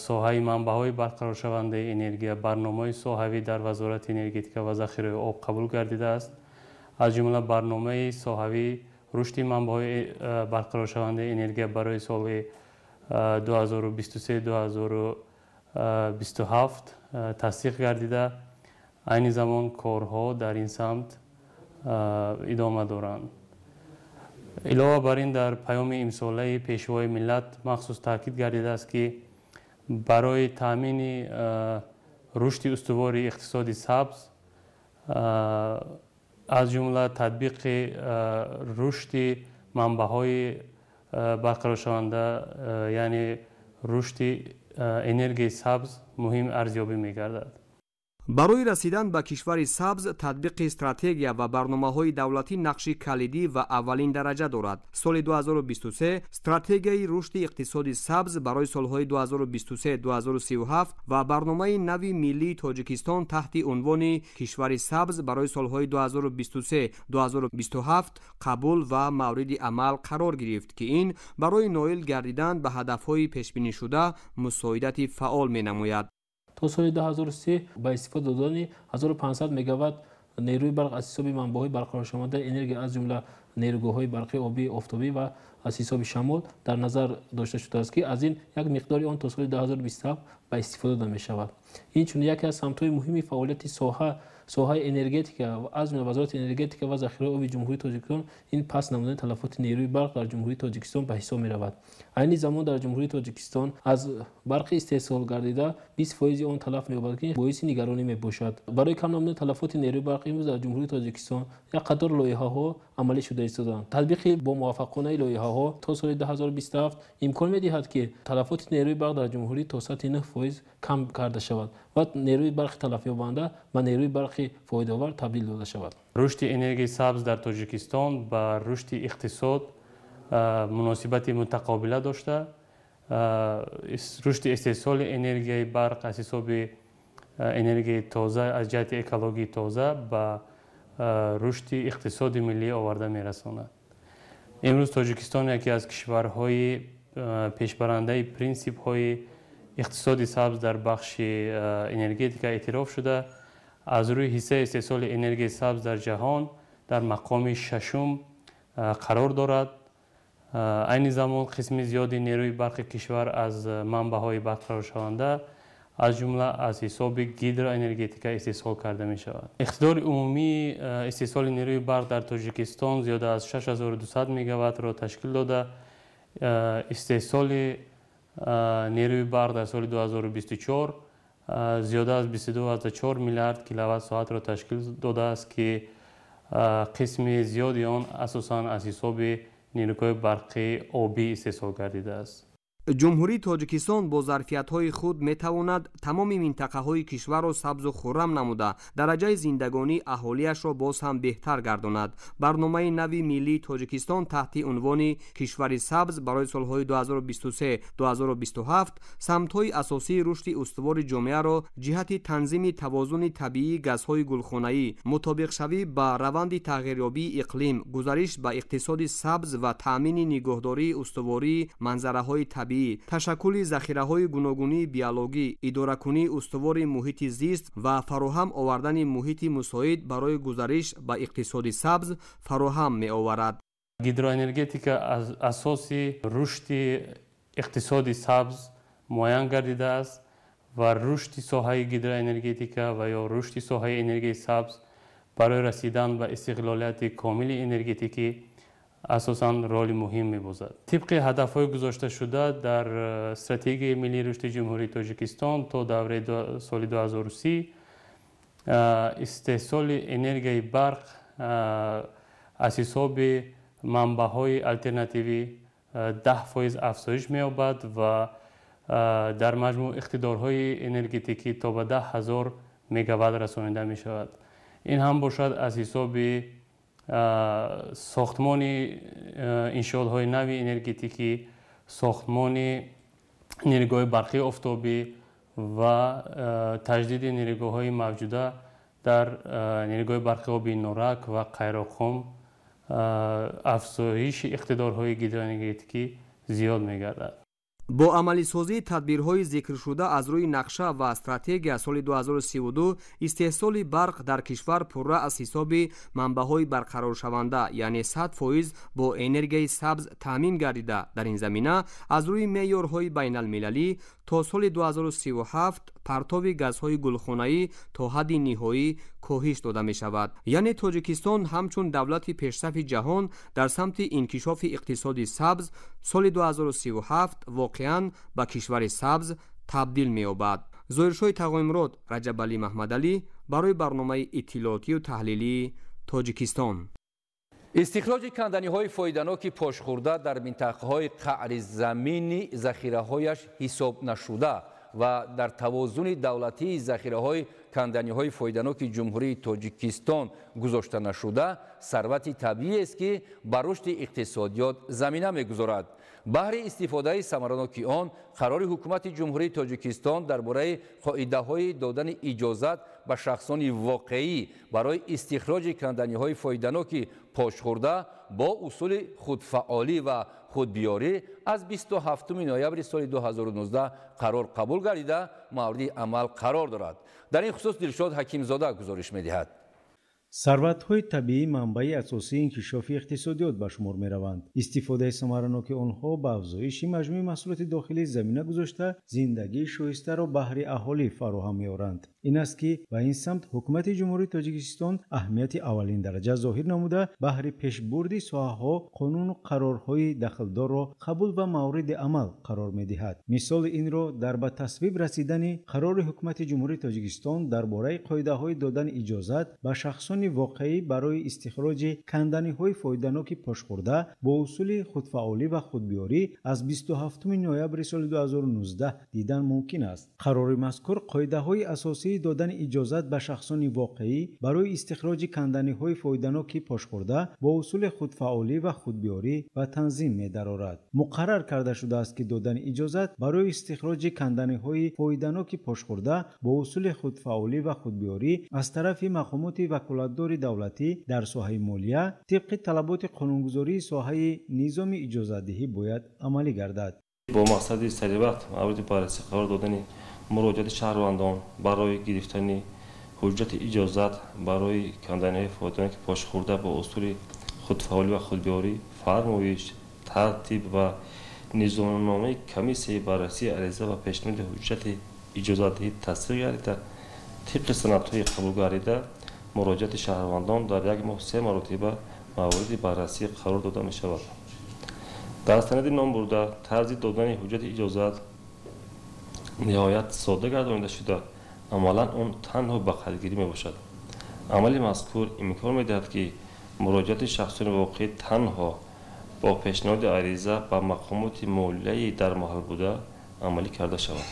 соҳаи манбаъҳои барқароршавандаи энергия барномаи соҳавӣ дар Вазорати энергетика ва захираҳои об қабул гардидааст. Аз ҷумла барномаи соҳавӣ рушди манбаъҳои барқароршавандаи энергия барои соли 2023-2027 тасдиқ гардида, айни замон корҳо дар ин самт идома доранд. Илова бар ин, дар паёми имсолаи Пешвои миллат махсус таъкид гардидааст, ки барои таъмини рушди устувори иқтисоди сабз, аз ҷумла татбиқи рушди манбаъҳои барқароршаванда, яъне рушди энергияи сабз муҳим арзёбӣ мегардад. Барои расидан ба кишвари сабз татбиқи стратегия ва барномаҳои давлатӣ нақши калидӣ ва аввалин дараҷа дорад. Соли 2023 стратегияи рушди иқтисоди сабз барои солҳои 2023-2037 ва барномаи нави миллии Тоҷикистон таҳти унвони кишвари сабз барои солҳои 2023-2027 қабул ва мавриди амал қарор гирифт, ки ин барои ноил гардидан ба ҳадафҳои пешбинишуда мусоидати фаъол менамояд. То соли 2030 ба истифода додани 1500 мегаватт нерӯи барқ аз ҳисоби манбаъҳои барқароршавандаи энергия, аз ҷумла нерӯгоҳҳои барқии обии офтобӣ ва аз ҳисоби шамол дар назар дошта шудааст, ки аз ин як миқдори он то соли 2027 ба истифода дода мешавад. Инчунин яке аз самтҳои муҳими фаъолияти соҳаи энергетика аз ҷумла Вазорати энергетика ва захираҳои оби Ҷумҳурии Тоҷикистон ин паст намудани талафоти нерӯи барқ дар Ҷумҳурии Тоҷикистон ба ҳисоб меравад. Айни замон дар Ҷумҳурии Тоҷикистон аз барқи истеҳсол гардида 20% он талаф меёбад, ки боиси нигаронӣ мебошад. Барои кам намудани талафоти нерӯи барқ имрӯз дар Ҷумҳурии Тоҷикистон як қатор лоиҳаҳо амалӣ шуда истодаанд. Татбиқи бомуваффақонаи лоиҳаҳо то соли 2027 имкон медиҳад, ки талафоти нерӯи барқ дар ҷумҳурӣ то сатҳи 9% кам карда шавад ва нерӯи барқи талафёбанда ба нерӯи барқи фоидаовар табдил дода шавад. Рушди энергияи сабз дар Тоҷикистон ба рушди иқтисод муносибати мутақобила дошта, рушди истеҳсоли энергияи барқ аз ҳисоби энергияи тоза аз ҷиҳати экологии тоза ба рушди иқтисоди миллӣ оварда мерасонад. Имрӯз Тоҷикистон яке аз кишварҳои пешбарандаи принсипҳои иқтисоди сабз дар бахши энергетика эътироф шуда, аз рӯи ҳиссаи истеҳсоли энергияи сабз дар ҷаҳон дар мақоми шашум қарор дорад. Айни замон қисми зиёди нерӯи барқи кишвар аз манбаъҳои барқароршаванда, аз ҷумла аз ҳисоби гидроэнергетика истеҳсол карда мешавад. Иқтидори умумии истеҳсоли нерӯи барқ дар Тоҷикистон зиёда аз 6200 мегаваттро ташкил дода, истеҳсоли нерӯи барқ дар соли 2024 зиёда аз 22,4 миллиард киловатт-соатро ташкил додааст, ки қисми зиёди он асосан аз ҳисоби нерӯгоҳи барқи обӣ истеҳсол гардидааст. Ҷумҳурии Тоҷикистон бо зарфиятҳои худ метавонад тамоми минтақаҳои кишварро сабзу хуррам намуда, дараҷаи зиндагонии аҳолиашро боз ҳам беҳтар гардонад. Барномаи нави миллии Тоҷикистон таҳти унвони Кишвари сабз барои солҳои 2023-2027 самтҳои асосии рушди устувори ҷомеаро ҷиҳати танзими тавозуни табиии газҳои гулхонаӣ, мутобиқшавӣ ба раванди тағйирёбии иқлим, гузариш ба иқтисоди сабз ва таъмини нигоҳдории устувории манзараҳои табиӣ, ташаккули захираҳои гуногунии биологӣ, идоракунии устувори муҳити зист ва фароҳам овардани муҳити мусоид барои гузариш ба иқтисоди сабз фароҳам меоварад. Гидроэнергетика аз асоси рушди иқтисоди сабз муайян гардидааст ва рушди соҳаи гидроэнергетика ва ё рушди соҳаи энергияи сабз барои расидан ба истиқлолияти комили энергетикӣ асосан роли муҳим мебозад. Тибқи ҳадафҳои гузошташуда дар стратегияи миллии рушди Ҷумҳурии Тоҷикистон то давраи соли 2030 истеҳсоли энергияи барқ аз ҳисоби манбаъҳои алтернативӣ 10% афзоиш меёбад ва дар маҷмӯъ иқтидорҳои энергетикӣ то ба 10 000 мегаватт расонида мешавад. Ин ҳам бошад аз ҳисоби сохтмони иншоотҳои нави энергетикӣ, сохтмони нерӯгоҳи барқии офтобӣ ва таҷдиди нерӯгоҳҳои мавҷуда дар нерӯгоҳи барқи обии Норак ва Қайроққум афзоиши иқтидорҳои гидроэнергетикӣ зиёд мегардад. Бо амалисозии тадбирҳои зикршуда аз рӯи нақша ва стратегия соли 2032 истеҳсоли барқ дар кишвар пурра аз ҳисоби манбаъҳои барқароршаванда, яъне 100% бо энергияи сабз таъмин гардида, дар ин замина аз рӯи меъёрҳои байналмилалӣ то соли 2037 партови газҳои гулхонаӣ то ҳадди ниҳоӣ коҳиш дода мешавад. Яъне Тоҷикистон ҳамчун давлати пешсафи ҷаҳон дар самти инкишофи иқтисоди сабз соли 2037 воқеан ба кишвари сабз табдил меёбад. Зоҳиршоҳи Тағоимурод, Раҷабалӣ Маҳмадалӣ барои барномаи иттилоотию таҳлилии Тоҷикистон. Истихроҷи канданиҳои фоиданоки пошхӯрда дар минтақаҳои қаъри замини захираҳояш ҳисоб нашуда ва дар тавозуни давлатии захираҳои канданиҳои фоиданоки Ҷумҳурии Тоҷикистон гузошта нашуда сарвати табииест, ки ба рушди иқтисодиёт замина мегузорад. Баҳри истифодаи самараноки он қарори Ҳукумати Ҷумҳурии Тоҷикистон дар бораи қоидаҳои додани иҷозат ба шахсони воқеӣ барои истихроҷи канданиҳои фоиданоки пошхӯрда бо усули худфаъолӣ ва худбиёрӣ аз 27 ноябри соли 2019 қарор қабул гардида, мавриди амал қарор дорад. Дар ин хусус Дилшод Ҳакимзода гузориш медиҳад. Сарватҳои табиӣ манбаи асосии инкишофи иқтисодиёт ба шумор мераванд. Истифодаи самараноки онҳо ба афзоиши маҷмӯи маҳсулоти дохилӣ замина гузошта, зиндагии шоистаро баҳри аҳолӣ фароҳам меоранд. Ин аст, ки ба ин самт Ҳукумати Ҷумҳурии Тоҷикистон аҳамияти аввалин дараҷа зоҳир намуда, баҳри пешбурди соҳаҳо қонуну қарорҳои дахлдорро қабул ва мавриди амал қарор медиҳад. Мисоли инро дар ба тасвиб расидани қарори Ҳукумати Ҷумҳурии Тоҷикистон дар бораи қоидаҳои додани иҷозат ба шахсони воқеӣ барои истихроҷи канданиҳои фоиданоки пошхӯрда бо усули худфаъолӣ ва худбиёрӣ аз 27 ноябри соли 2019 дидан мумкин аст. Қарори мазкур қоидаҳои асосии додани иҷозат ба шахсони воқеӣ барои истихроҷи канданиҳои фоиданоки пошхӯрда бо усули худфаъолӣ ва худбиёрӣ ба танзим медарорад. Муқаррар карда шудааст, ки додани иҷозат барои истихроҷи канданиҳои фоиданоки пошхӯрда бо усули худфаъолӣ ва худбиёрӣ аз тарафи мақомоти ваколатдори давлатӣ дар соҳаи молия тибқи талаботи қонунгузории соҳаи низоми иҷозатдиҳӣ бояд амалӣ гардад. Бо мақсади саривақт мавриди баррасӣ қарор додани муроҷиати шаҳрвандон барои гирифтани ҳуҷҷати иҷозат барои канданиҳои фоиданоки пошхӯрда бо усули худфаъолӣ ва худбиёрӣ фармоиш Тартиб ва низомномаи комиссияи баррасии ариза ва пешниҳоди ҳуҷҷати иҷозатдиҳӣ тасдиқ гардида, тибқи санадҳои қабулгардида муроҷиати шаҳрвандон дар як моҳ се маротиба мавриди баррасӣ қарор дода мешавад. Дар санади номбурда тарзи додани ҳуҷҷати иҷозат ниҳоят содда гардонида шуда, амалан он танҳо ба қайдгирӣ мебошад. Амали мазкур имкон медиҳад, ки муроҷиати шахсони воқеӣ танҳо бо пешниҳоди ариза ба мақомоти молияи дар маҳал буда амалӣ карда шавад.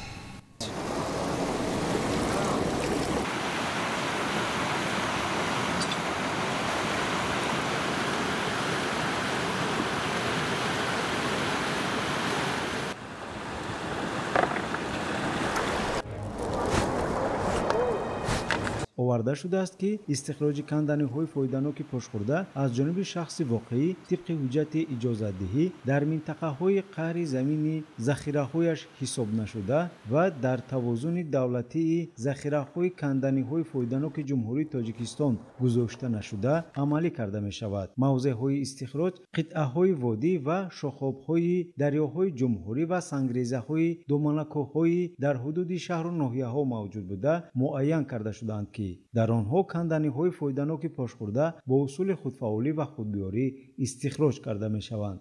Оварда шудааст, ки истихроҷи канданиҳои фоиданоки пошхӯрда аз ҷониби шахси воқеӣ тибқи ҳуҷҷати иҷозатдиҳӣ дар минтақаҳои қаъри замини захираҳояш ҳисоб нашуда ва дар тавозуни давлатии захираҳои канданиҳои фоиданоки Ҷумҳурии Тоҷикистон гузошта нашуда амалӣ карда мешавад. Мавзеъҳои истихроҷ қитъаҳои водӣ ва шохобҳои дарёҳои ҷумҳурӣ ва сангрезаҳои доманакӯҳҳои дар ҳудуди шаҳру ноҳияҳо мавҷуд буда муайян карда шудаанд, ки дар онҳо канданиҳои фоиданоки пошхӯрда бо усули худфаъолӣ ва худбиёрӣ истихроҷ карда мешаванд.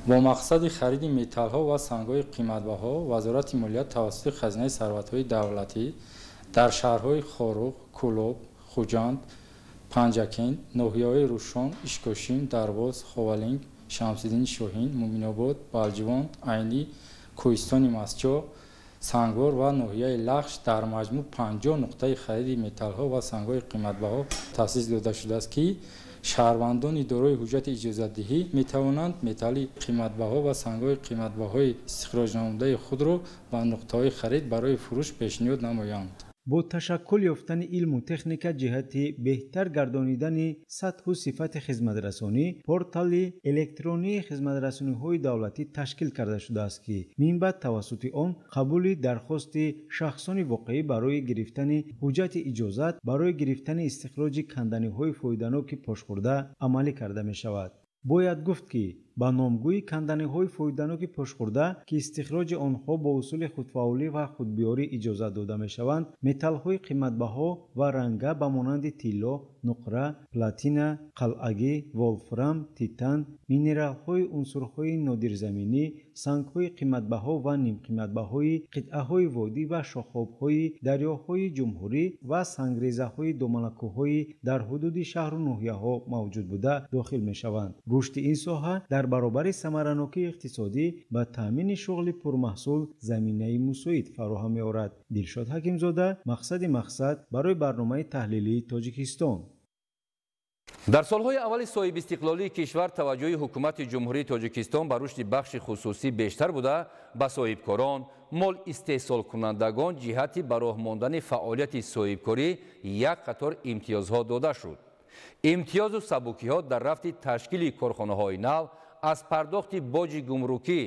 Бо мақсади хариди металлҳо ва сангҳои қиматбаҳо Вазорати молия тавассути хазинаи сарватҳои давлатӣ дар шаҳрҳои Хоруғ, Кӯлоб, Хуҷанд, Панҷакент, ноҳияҳои Рӯшон, Ишкошим, Дарвоз, Ховалинг, Шамсиддини Шоҳин, Муъминобод, Балҷувон, Айнӣ, Кӯҳистони Мастчоҳ, Сангвор ва ноҳияи Лахш дар маҷмӯъ 50 нуқтаи хариди металлҳо ва сангҳои қиматбаҳо таъсис дода шудааст, ки шаҳрвандони дорои ҳуҷҷати иҷозатдиҳӣ метавонанд металли қиматбаҳо ва сангҳои қиматбаҳои истихроҷнамудаи худро ба нуқтаҳои харид барои фурӯш пешниҳод намоянд. Бо ташаккул ёфтани илму техника ҷиҳати беҳтар гардонидани сатҳу сифати хизматрасонӣ портали электронии хизматрасониҳои давлатӣ ташкил карда шудааст, ки минбаъд тавассути он қабули дархости шахсони воқеӣ барои гирифтани ҳуҷҷати иҷозат барои гирифтани истихроҷи канданиҳои фоиданоки пошхӯрда амалӣ карда мешавад. Бояд гуфт, ки ба номгӯи канданиҳои фоиданоки пошхӯрда, ки истихроҷи онҳо бо усули худфаъолӣ ва худбиёрӣ иҷозат дода мешаванд, металлҳои қиматбаҳо ва ранга ба монанди тилло, нуқра, платина, қалъагӣ, волфрам, титан, минералҳои унсурҳои нодирзаминӣ, сангҳои қиматбаҳо ва нимқиматбаҳои қитъаҳои водӣ ва шохобҳои дарёҳои ҷумҳурӣ ва сангрезаҳои доманакӯҳҳои дар ҳудуди шаҳру ноҳияҳо мавҷуд буда дохил мешаванд. Рушди ин соҳа дар баробари самаранокии иқтисодӣ ба таъмини шуғли пурмаҳсул заминаи мусоид фароҳам меорад. Дилшод Ҳакимзода, Мақсади мақсад барои барномаи таҳлилии Тоҷикистон. Дар солҳои аввали соҳибистиқлолии кишвар таваҷҷӯҳи ҳукумати Ҷумҳурии Тоҷикистон ба рушди бахши хусусӣ бештар буда, ба соҳибкорон, мол истеҳсолкунандагон ҷиҳати ба роҳ мондани фаъолияти соҳибкорӣ як қатор имтиёзҳо дода шуд. Имтиёзу сабукиҳо дар рафти ташкили корхонаҳои нав, аз пардохти боҷи гумрукӣ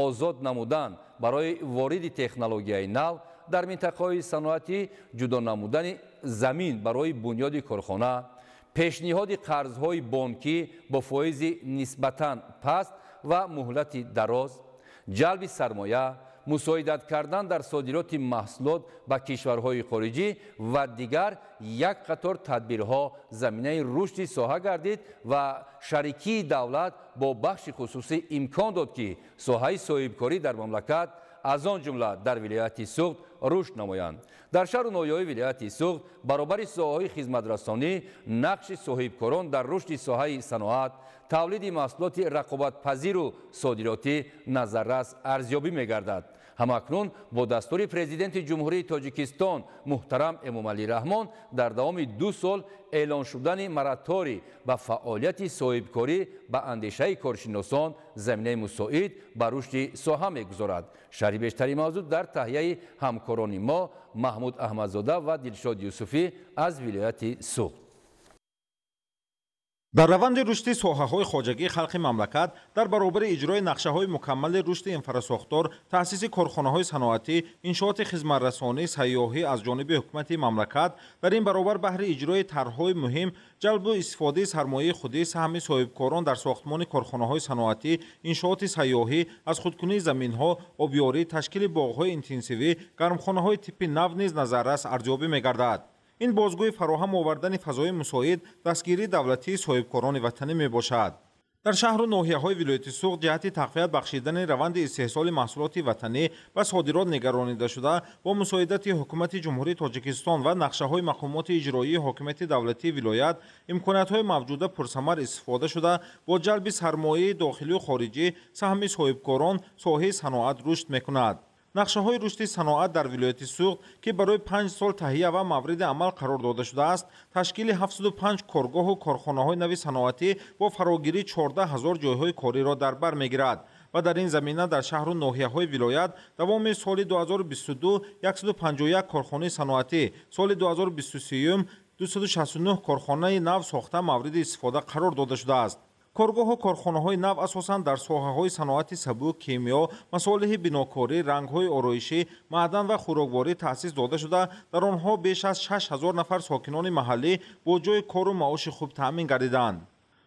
озод намудан барои вориди технологияи нав дар минтақаҳои саноатӣ, ҷудо намудани замин барои бунёди корхона, пешниҳоди қарзҳои бонкӣ бо фоизи нисбатан паст ва муҳлати дароз, ҷалби сармоя, мусоидат кардан дар содироти маҳсулот ба кишварҳои хориҷӣ ва дигар як қатор тадбирҳо заминаи рушди соҳа гардид ва шарикии давлат бо бахши хусусӣ имкон дод, ки соҳаи соҳибкорӣ дар мамлакат, аз он ҷумла дар вилояти Суғд, рушд намоянд. Дар шаҳру ноҳияҳои вилояти Суғд баробари соҳаҳои хизматрасонӣ нақши соҳибкорон дар рушди соҳаи саноат, тавлиди маҳсулоти рақобатпазиру содиротӣ назаррас арзёбӣ мегардад. Ҳамакнун бо дастури Президенти Ҷумҳурии Тоҷикистон муҳтарам Эмомалӣ Раҳмон дар давоми 2 сол эълон шудани мораторий ба фаъолияти соҳибкорӣ ба андешаи коршиносон заминаи мусоид ба рушди соҳа мегузорад. Шарҳи бештари мавзӯъ дар таҳияи ҳамкорони мо Маҳмуд Аҳмадзода ва Дилшод Юсуфӣ аз вилояти Суғд. Дар раванди рушди соҳаҳои хоҷагии халқи мамлакат дар баробари иҷрои нақшаҳои мукаммали рушди инфрасохтор, таъсиси корхонаҳои саноатӣ, иншооти хизматрасонӣ, сайёҳӣ аз ҷониби ҳукумати мамлакат, дар ин баробар баҳри иҷрои тарҳҳои муҳим, ҷалбу истифодаи сармояи худӣ, саҳми соҳибкорон дар сохтмони корхонаҳои саноатӣ, иншооти сайёҳӣ, аз худкунии заминҳо, обёрӣ, ташкили боғҳои интенсивӣ, гармхонаҳои типи нав низ назаррас арзёбӣ мегардад. Ин бозгӯи фароҳам овардани фазои мусоид, дастгирии давлатии соҳибкорони ватанӣ мебошад. Дар шаҳру ноҳияҳои вилояти Суғд ҷиҳати тақвият бахшидани раванди истеҳсоли маҳсулоти ватанӣ ва содирот нигаронида шуда, бо мусоидати ҳукумати Ҷумҳурии Тоҷикистон ва нақшаҳои мақомоти иҷроии ҳокимияти давлатии вилоят имкониятҳои мавҷуда пурсамар истифода шуда, бо ҷалби сармояи дохилию хориҷӣ саҳми соҳибкорон соҳаи саноат рушд мекунад. Нақшаҳои рушди саноат дар вилояти Суғд, ки барои 5 сол таҳия ва мавриди амал қарор дода шудааст, ташкили 705 коргоҳу корхонаҳои нави саноатӣ бо фарогирии 14 ҳазор ҷойҳои кориро дар бар мегирад ва дар ин замина дар шаҳру ноҳияҳои вилоят давоми соли 2022 151 корхонаи саноатӣ, соли 2023 269 корхонаи нав сохта мавриди истифода қарор дода шудааст. Коргоҳу корхонаҳои нав асосан дар соҳаҳои саноати сабук, кимиё, масолеҳи бинокорӣ, рангҳои ороишӣ, маъдан ва хӯрокворӣ таъсис дода шуда, дар онҳо беш аз 6000 нафар сокинони маҳаллӣ бо ҷойи кору маоши хуб таъмин гардиданд.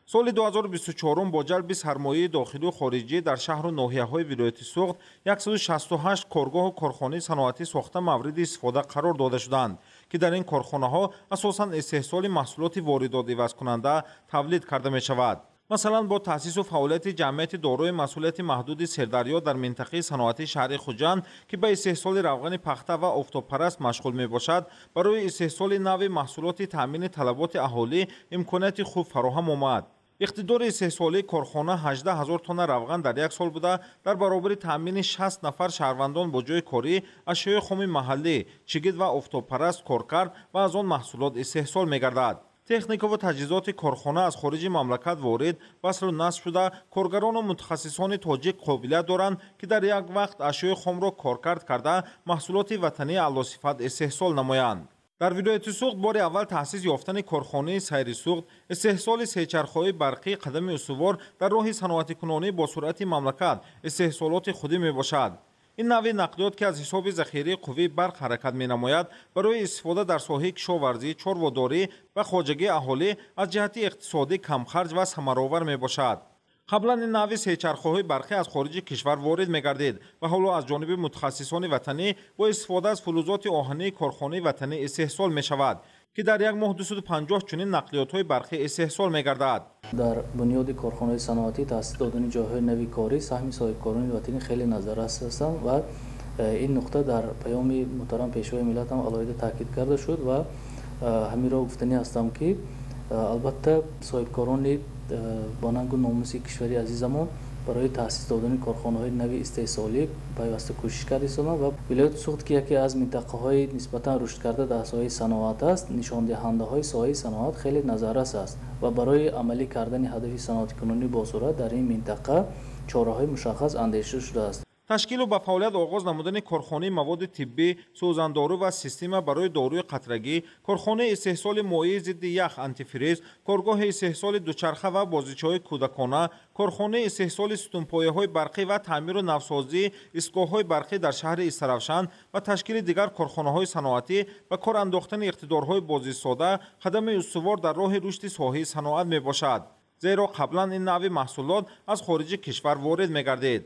Соли 2024 бо ҷалби сармояи дохилию хориҷӣ дар шаҳру ноҳияҳои вилояти Суғд 168 коргоҳу корхонаи саноатӣ сохта мавриди истифода қарор дода шуданд, ки дар ин корхонаҳо асосан истеҳсоли маҳсулоти воридотивазкунанда тавлид карда мешавад. Масалан, бо таъсису фаъолияти ҷамъияти дорои масъулияти маҳдуди Сердарё дар минтақаи саноатии шаҳри Хуҷанд, ки ба истеҳсоли равғани пахта ва офтобпараст машғул мебошад, барои истеҳсоли нави маҳсулоти таъмини талаботи аҳолӣ имконияти хуб фароҳам омад. Иқтидори истеҳсолии корхона 18 ҳазор тонна равған дар як сол буда, дар баробари таъмини 60 нафар шаҳрвандон бо ҷойи корӣ, ашёи хоми маҳаллӣ, чигит ва офтобпараст коркард ва аз он маҳсулот истеҳсол мегардад. Техника ва таҷҳизоти корхона аз хориҷи мамлакат ворид, васлу насб шуда, коргарону мутахассисони тоҷик қобилият доранд, ки дар як вақт ашёи хомро коркард карда, маҳсулоти ватании аълосифат истеҳсол намоянд. Дар вилояти Суғд бори аввал таъсис ёфтани корхонаи Сайри Суғд, истеҳсоли сечархҳои барқӣ қадами устувор дар роҳи саноатикунонӣ бо суръати мамлакат истеҳсолоти худӣ мебошад. Ин навъи нақлиёт, ки аз ҳисоби захираи қувваи барқ ҳаракат менамояд, барои истифода дар соҳаи кишоварзӣ, чорводорӣ ва хоҷагии аҳолӣ аз ҷиҳати иқтисодӣ камхарҷ ва самаровар мебошад. Қаблан ин навъи сечархҳои барқӣ аз хориҷи кишвар ворид мегардид ва ҳоло аз ҷониби мутахассисони ватанӣ бо истифода аз фулузоти оҳании корхонаи ватанӣ истеҳсол мешавад, ки дар як моҳ 250 чунин нақлиётҳои барқӣ истеҳсол мегардад. Дар бунёди корхонаҳои саноатӣ таъсис додани ҷойҳои нави корӣ саҳми соҳибкорони ватанӣ хеле назаррас ҳастанд ва ин нуқта дар паёми муҳтарам Пешвои миллат ҳам алоҳида таъкид карда шуд ва ҳаминро гуфтанӣ ҳастам, ки албатта соҳибкорони бо нангу номуси кишвари азизамон барои таъсис додани корхонаҳои нави истеҳсолӣ пайваста кӯшиш карда истоданд ва вилояти Суғд, ки яке аз минтақаҳои нисбатан рушдкарда дар соҳаи саноат аст, нишондиҳандаҳои соҳаи саноат хеле назаррас аст ва барои амалӣ кардани ҳадафи саноаткунонӣ босуръат дар ин минтақа чораҳои мушаххас андешида шудааст. Ташкилу ба фаъолият оғоз намудани корхонаи маводи тиббӣ, сӯзандору ва система барои доруи қатрагӣ, корхонаи истеҳсоли моеи зидди ях антифриз, коргоҳи истеҳсоли дучарха ва бозичаҳои кӯдакона, корхонаи истеҳсоли сутунпояҳои барқӣ ва таъмиру навсозии истгоҳҳои барқӣ дар шаҳри Истаравшан ва ташкили дигар корхонаҳои саноатӣ ба кор андохтани иқтидорҳои бозистода қадами устувор дар роҳи рушди соҳаи саноат мебошад, зеро қаблан ин навъи маҳсулот аз хориҷи кишвар ворид мегардид.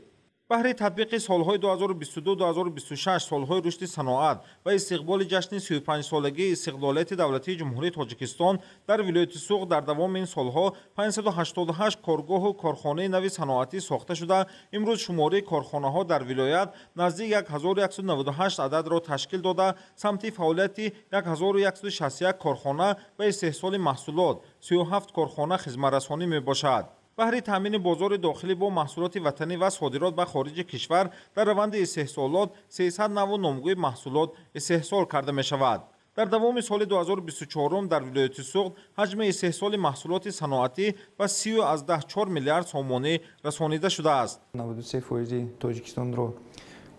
Баҳри татбиқи солҳои 2022-2026 солҳои рушди саноат ва истиқболи ҷашни 35-солагии истиқлолияти давлатии Ҷумҳурии Тоҷикистон дар вилояти Суғд дар давоми ин солҳо 588 коргоҳу корхонаи нави саноатӣ сохта шуда, имрӯз шумораи корхонаҳо дар вилоят наздик 1198 ададро ташкил дода, самти фаъолияти 1161 корхона ба истеҳсоли маҳсулот, 37 корхона хизматрасонӣ мебошад. Баҳри таъмини бозори дохилӣ бо маҳсулоти ватанӣ ва содирот ба хориҷи кишвар дар раванди истеҳсолот 300 навъу номгӯи маҳсулот истеҳсол карда мешавад. Дар давоми соли 2024 дар вилояти Суғд ҳаҷми истеҳсоли маҳсулоти саноатӣ ба 30,4 миллиард сомонӣ расонида шудааст. 93% Тоҷикистонро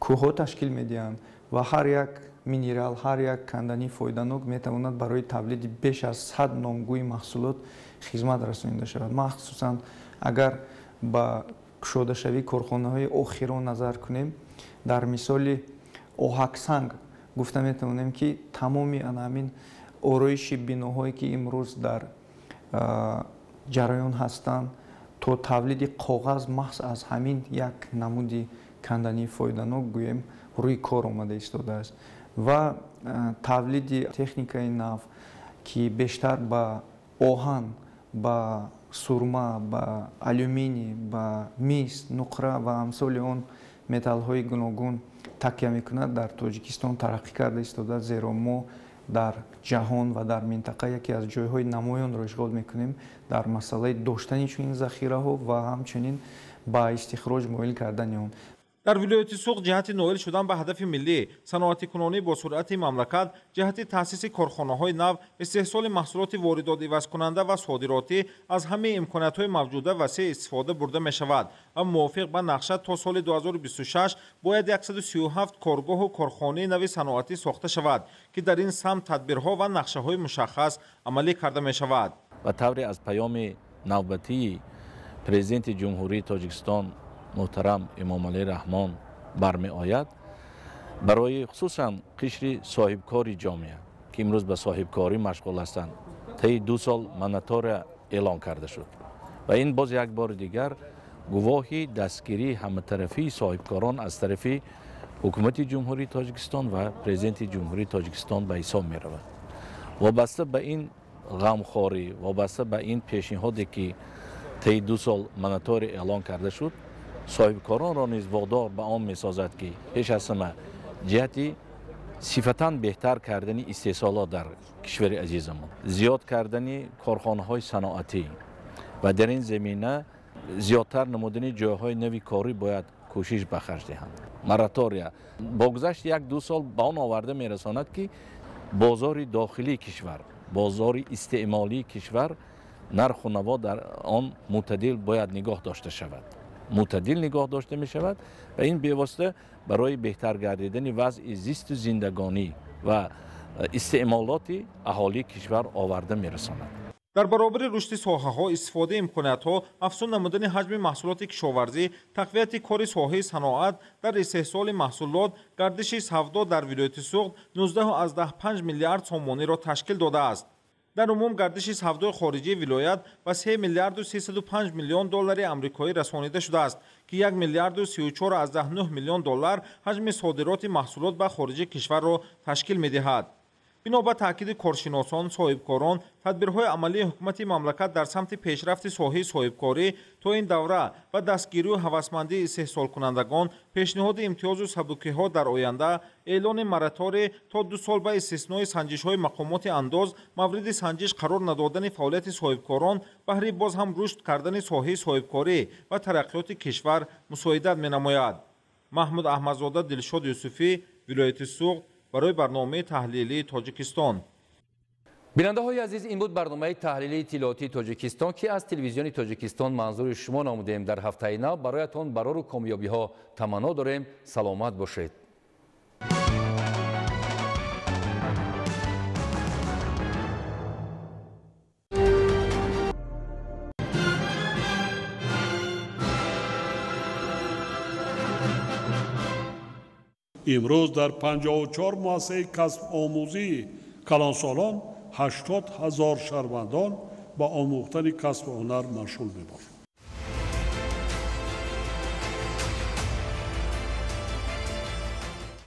кӯҳҳо ташкил медиҳанд ва ҳар як минерал, ҳар як кандании фоиданок метавонад барои тавлиди беш аз 100 номгӯи маҳсулот Хизмат расонида шавад. Махсусан агар ба кушодашавии корхонаҳои охирон назар кунем, дар мисоли оҳаксанг гуфта метавонем, ки тамоми ана ҳамин ороиши биноҳое, ки имрӯз дар ҷараён ҳастанд, то тавлиди коғаз маҳз аз ҳамин як намуди кандании фоиданок гӯем рӯи кор омада истодааст ва тавлиди техникаи нав, ки бештар ба оҳан, ба сурма, ба алюминий, ба мис, нуқра ва амсоли он металлҳои гуногун такя мекунад, дар Тоҷикистон тараққӣ карда истодааст, зеро мо дар ҷаҳон ва дар минтақа яке аз ҷойҳои намоёнро ишғол мекунем дар масъалаи доштани чунин захираҳо ва ҳамчунин ба истихроҷ моил кардани он. Дар вилояти Суғд ҷиҳати ноил шудан ба ҳадафи миллӣ, саноатикунонӣ бо суръати мамлакат, ҷиҳати таъсиси корхонаҳои нав, истеҳсоли маҳсулоти воридотивазкунанда ва содиротӣ аз ҳамаи имкониятҳои мавҷуда васеъ истифода бурда мешавад ва мувофиқ ба нақша то соли 2026 бояд 137 коргоҳу корхонаи нави саноатӣ сохта шавад, ки дар ин самт тадбирҳо ва нақшаҳои мушаххас амалӣ карда мешавад. Ба тавре аз паёми навбатии Президенти Ҷумҳурии Тоҷикистон муҳтарам Эмомалӣ Раҳмон бармеояд, барои хусусан қишри соҳибкори ҷомеа, ки имрӯз ба соҳибкорӣ машғул ҳастанд, таи 2 сол моратория эълон карда шуд ва ин боз як бори дигар гувоҳи дастгирии ҳаматарафии соҳибкорон аз тарафи ҳукумати Ҷумҳурии Тоҷикистон ва Президенти Ҷумҳурии Тоҷикистон ба ҳисоб меравад. Вобаста ба ин ғамхорӣ, вобаста ба ин пешниҳоде, ки таи 2 сол моратория эълон карда шуд, соҳибкоронро низ водор ба он месозад, ки пеш аз ҳама ҷиҳати сифатан беҳтар кардани истеҳсолот дар кишвари азизамон, зиёд кардани корхонаҳои саноатӣ ва дар ин замина зиёдтар намудани ҷойҳои нави корӣ бояд кӯшиш ба харҷ диҳанд. Моратория бо гузашти 1-2 сол ба он оварда мерасонад, ки бозори дохилии кишвар, бозори истеъмолии кишвар нарху наво дар он мӯътадил бояд нигоҳ дошта шавад. Мӯътадил нигоҳ дошта мешавад ва ин бевосита барои беҳтар гардидани вазъи зисту зиндагонӣ ва истеъмолоти аҳолии кишвар оварда мерасонад. Дар баробари рушди соҳаҳо, истифодаи имкониятҳо, афзун намудани ҳаҷми маҳсулоти кишоварзӣ, тақвияти кори соҳаи саноат дар истеҳсоли маҳсулот, гардиши савдо дар вилояти Суғд 19,5 миллиард сомониро ташкил додааст. Дар умум гардиши савдои хориҷии вилоят ба 3 миллиарду 305 миллион доллари амрикоӣ расонида шудааст, ки 1 миллиарду 34,9 миллион доллар ҳаҷми содироти маҳсулот ба хориҷи кишварро ташкил медиҳад. Бино ба таъкиди коршиносон, соҳибкорон, тадбирҳои амалии ҳукумати мамлакат дар самти пешрафти соҳаи соҳибкорӣ то ин давра ва дастгирию ҳавасмандии истеҳсолкунандагон, пешниҳоди имтиёзу сабукиҳо дар оянда, эълони мораторий то 2 сол ба истиснои санҷишҳои мақомоти андоз, мавриди санҷиш қарор надодани фаъолияти соҳибкорон баҳри боз ҳам рушд кардани соҳаи соҳибкорӣ ва тараққиёти кишвар мусоидат менамояд. Маҳмуд Аҳмадзода, Дилшод Юсуфӣ, вилояти Суғд, барои барномаи таҳлилии Тоҷикистон. Бинандаҳои азиз, ин буд барномаи таҳлилии иттилоотии Тоҷикистон, ки аз телевизиони Тоҷикистон манзури шумо намудем. Дар ҳафтаи нав бароятон барору комёбиҳо таманно дорем. Саломат бошед. Имрӯз дар 54 муассисаи касбомӯзии калонсолон 80 000 шаҳрвандон ба омӯхтани касбу ҳунар машғул мебошанд.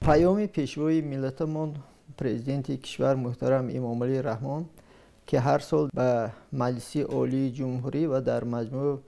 Паёми пешвои миллатамон, президенти кишвар муҳтарам Эмомалӣ Раҳмон, ки ҳар сол ба Маҷлиси Олии Ҷумҳурӣ ва дар маҷмӯъ